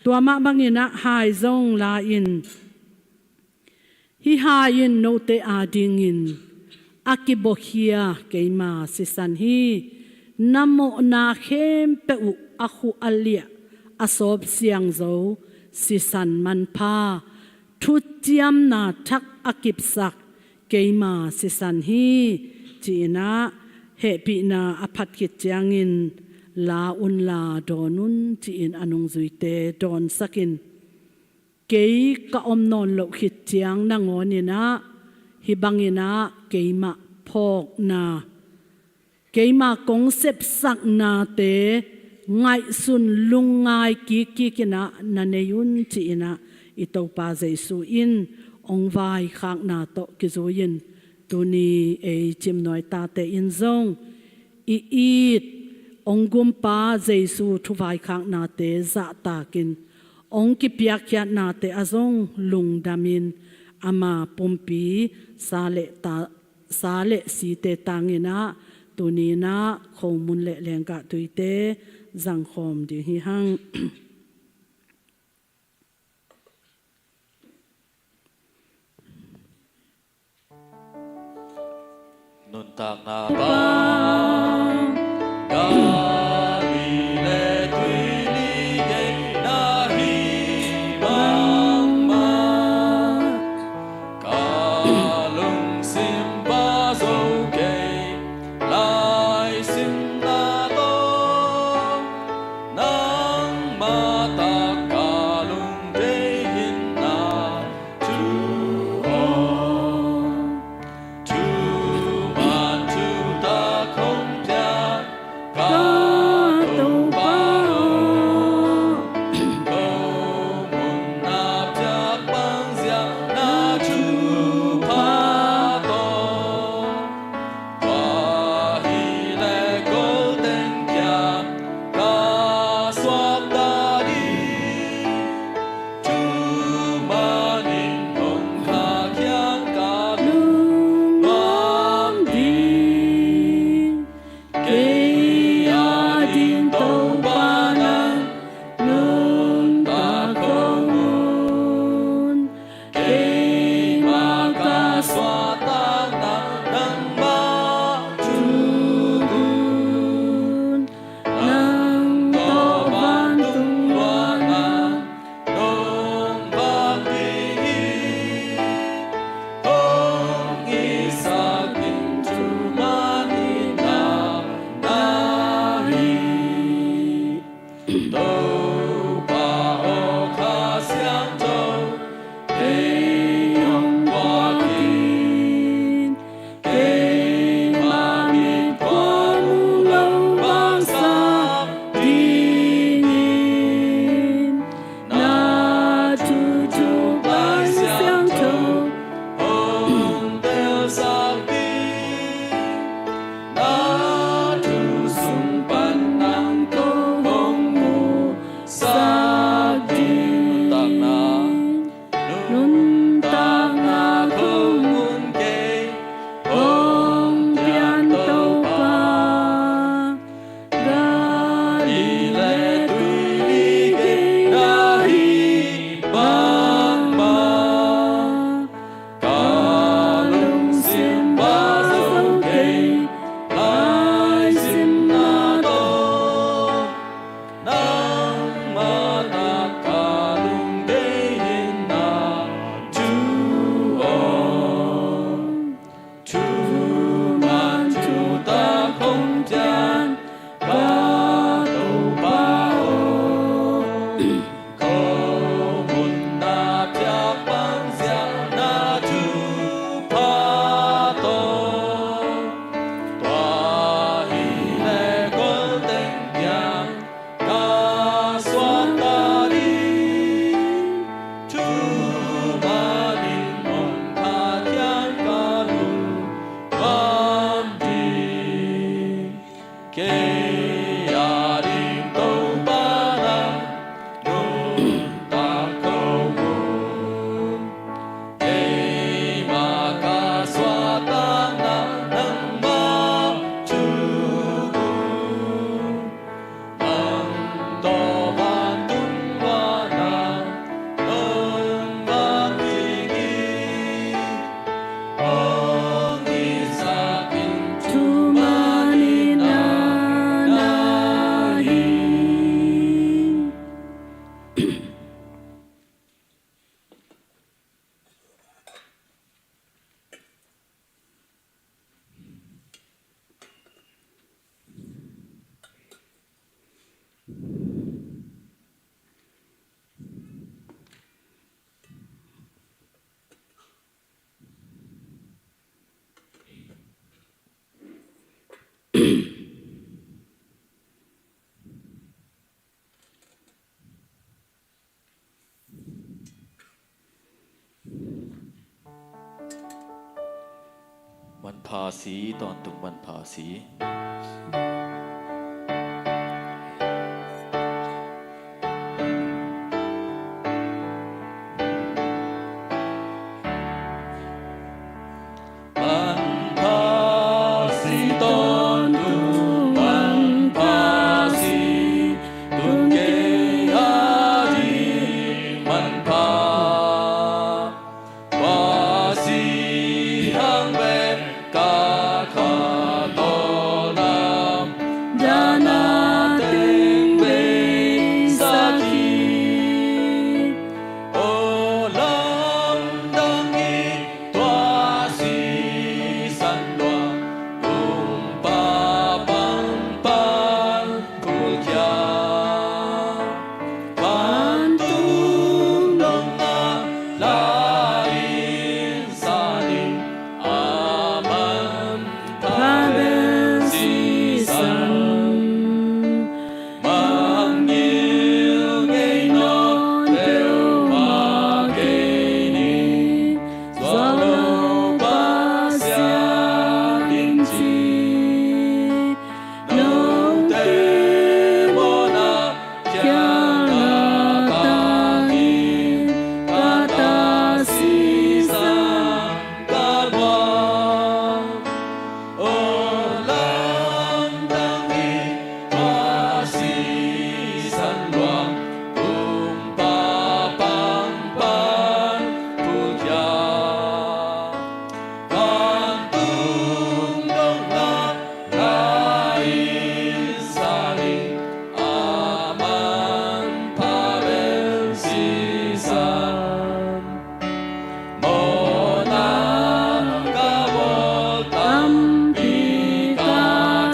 Tua mah bangin ah hai zong la-in, "Hih hai in note adingin a kibuakhia keima sisan hi. Na mawhna khempeuh uh a khuh a liah a sawp siangzo sisan manpha, thuciamna thak a kipsak keima sisan hi," ci-in ah hehpihna a phat khit ciangin, "La unla dawn un," ci-in a nungzuite dawnsakin, "Kei ka om nawn loh khit ciang nangawnin ah hih bangin ah keimah phawkna, keima kong sepsaknate ngaihsun lungngai kikkikin ah na nei un," ci-in ah i Topa Jesu in hong vaikhakna tawh kizui-in tuni ei cimnuai tate in zong i it hong gumpa Jesu thuvaikhaknate zahtakin hong kipiakkhiatnate ah zong lungdamin ama pumpi sa le ta, sa le site tangin ah tuni-in ah khomun le lenggahtuite zangkhawm ding hi hang. Nuntakna bang, Galilee tuini gei na hi bangmah, ka lungsim va zo kei, lai simna tawh, nangmah tak ka lungdei hi na. Thu aw, thuman thutak hong piak ka Topa aw, ko mun na piak bang ziau na thupha tawh, tua hi leh ko Kei a ding Topa na nuntak ko un. Keimah ka suahtakna nangmah thu un. Nang tawh vantung luahna hong vak ding hi. Hong hisak in thuman itna na hi. Manpha si, tawntung manpha si. Manpha si, tawntung manpha si, tun kei a ding manpha. Tua si hang pen ka kha tawh lam, dahna teng beisak hi. Aw lamdang hi, tua sisan luang kumpa pangpan phulkhia. Vantung dong a la-in sa ning, a manpha bel sisan. Mangngilh ngei nawn peuhmah kei ning, zuau lo Pasian in ci. Note mawhna khialhna takin ka ta sisan ka guan. Aw lamdang hi, tua sisan luang kumpa pangpan phulkhia. Vantung dong a la-in sa ning, a manpha bel sisan. Mawhna ka bawl tampi ka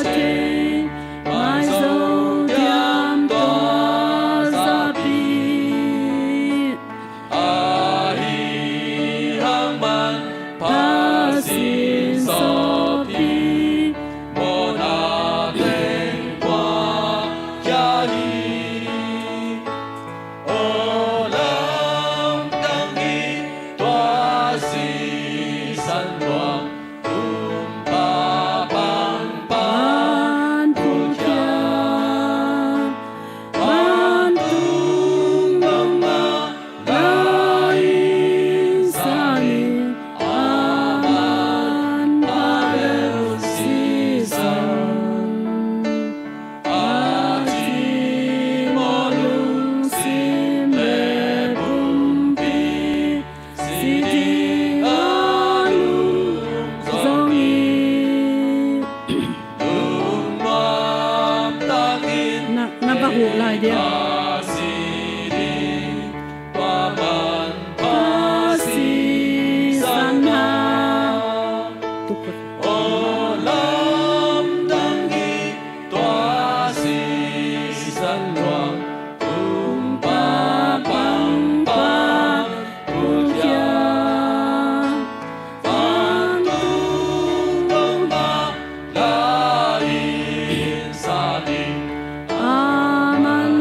thei, Maizo kiang tua zapi. Ahi hang manpha sinsawp hi, mawhna teng pua khia hi. Aw lamdang hi, tua sisan luang kumpa pangpan phulkhia. Vantung dong a la-in sa ning, a manpha bel sisan. A cimawh lungsim le pumpi, si ding a lungzong hi. Lungnuam takin na, na va huh lai dia. Tua manpha sisan na. Aw lamdang hi, tua sisan luang kumpa pangpan phulkhia. Vantung dong a la-in sa ning, a man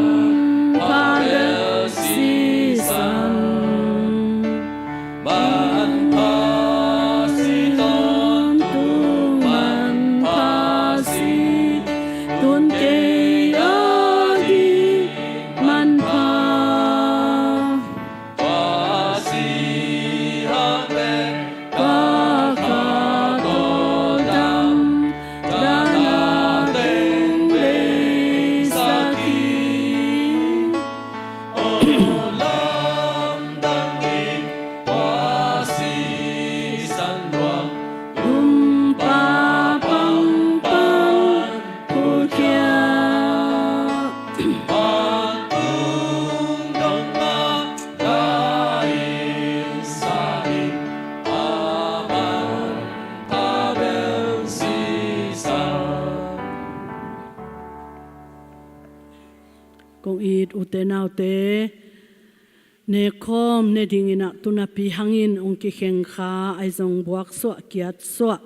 Kong it ute naute, nekhawm ne dingin ah tunapi hangin hong kikheng kha ahi zong buaksuah kiatsuah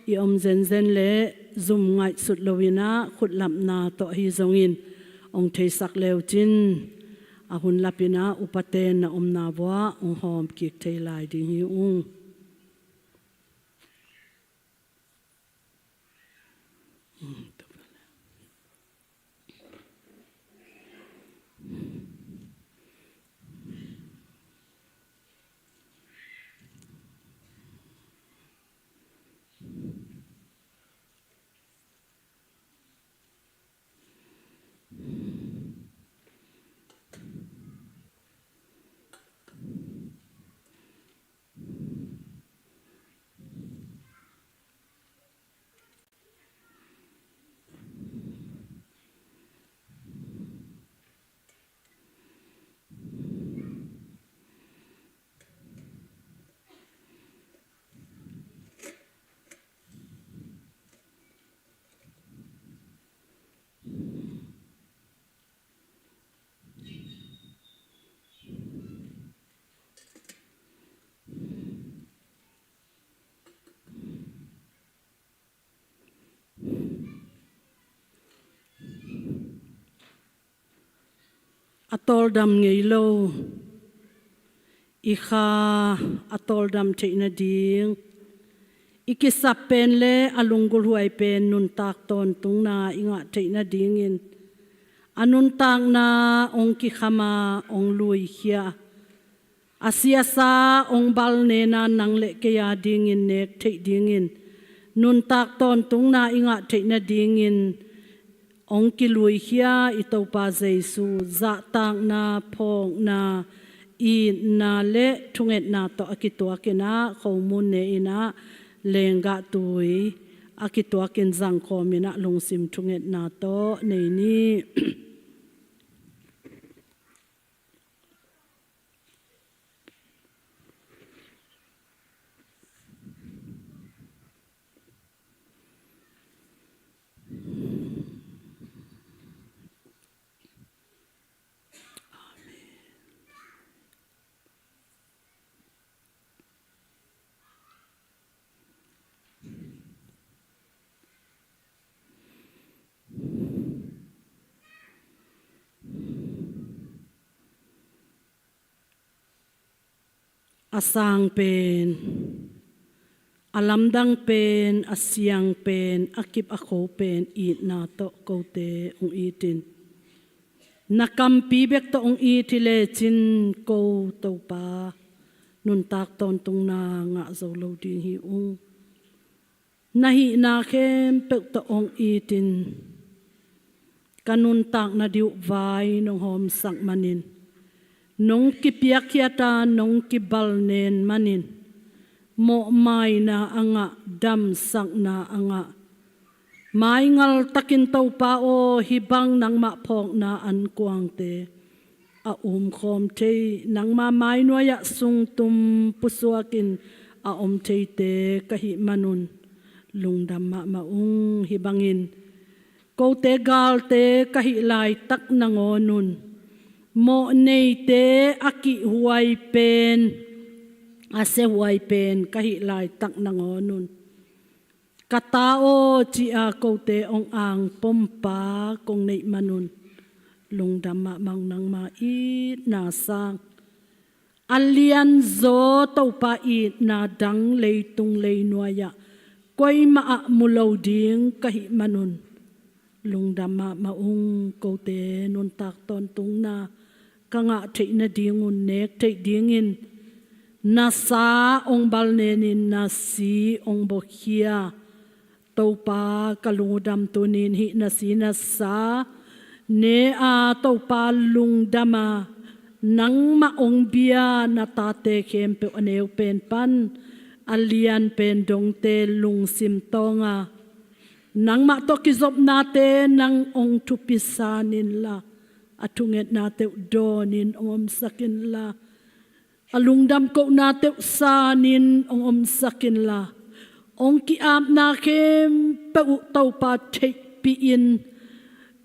i om zenzen le zum ngaihsut loin ah khutlapna tawh ahi zongin hong theisak leucin a hun lapin ah upaten na omna vuah hong hawm kik thei lai ding hi ung. A tawldam ngei lo i kha a tawldam theih nading, i kisap pen le a lunggulhhuai pen nuntak tawntungna i ngah theih nadingin a nuntakna hong kikham a hong luikhia, a siasa hong balnena nang le kei a dingin nek theih dingin nuntak tawntungna i ngah theih nadingin hong kiluikhia i Topa Jesu zahtakna, phawkna, itna le thungetna tawh a kituakin ah khomun ne in ah lenggah tui a kituakin zangkhawm in ah lungsim thungetna tawh nei ni. A sang pen, a lamdang pen, a siang pen, a kip a kho pen itna tawh kote hong it in. Na kampi bek tawh hong it hi lecin ko Topa nuntak tawntungna ngah zo lo ding hi ung. Na hihna khempeuh tawh hong it in, ka nuntakna ding uh vai nong hawmsak manin, nong kipiakkhiat a nong kibalnen manin, mawhmaina a ngah, damsakna a ngah, maingal takin Topa aw, hih bang nangmah phawkna ankuangte a umkhawm thei, nangma mai nuai-ah sungtum pusuakin a om theite ka hih manun lungdam mahmah ung. Hih bangin kote galte ka hih laitak nangawnun, mawhneite a kihhuai pen, a siahuai pen ka hih laitak nangawnun, ka ta aw, ci-a kote hong angpompa kong neih manun lungdam mahmah ung. Nangma itna sang, a lianzaw Topa itna dang leitung leinuai-ah koimah ah mu lo ding ka hih manun lungdam mahmah ung. Kote nuntak tawntungna ka ngah theih nadingun, nek theih dingin na sa hong balnenin, na si hong buakhia. Topa ka lungdam tunin, hih na si na sa ne a Topa lungdam a, nangmah hong bia na tate khempeuh a neu pen pan a lian pen dongte lungsim tawng a, nangmah tawh kizopnate nang hong thupi san inla, a thungetnate uh dawnin hong omsak inla, a lungdam kohnate uh sanin hong omsak inla, hong ki-apna khempeuh uh Topa theihpih in,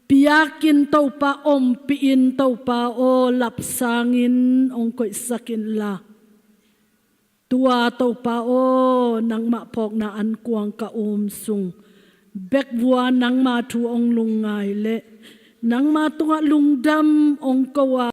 Piakin Topa, ompih in Topa aw, lapsangin hong koihsak inla. Tua Topa aw, nangmah phawkna ankuang ka um sung bek vua nangma thu hong lungngai leh nangma tungah lungdam hong ko a,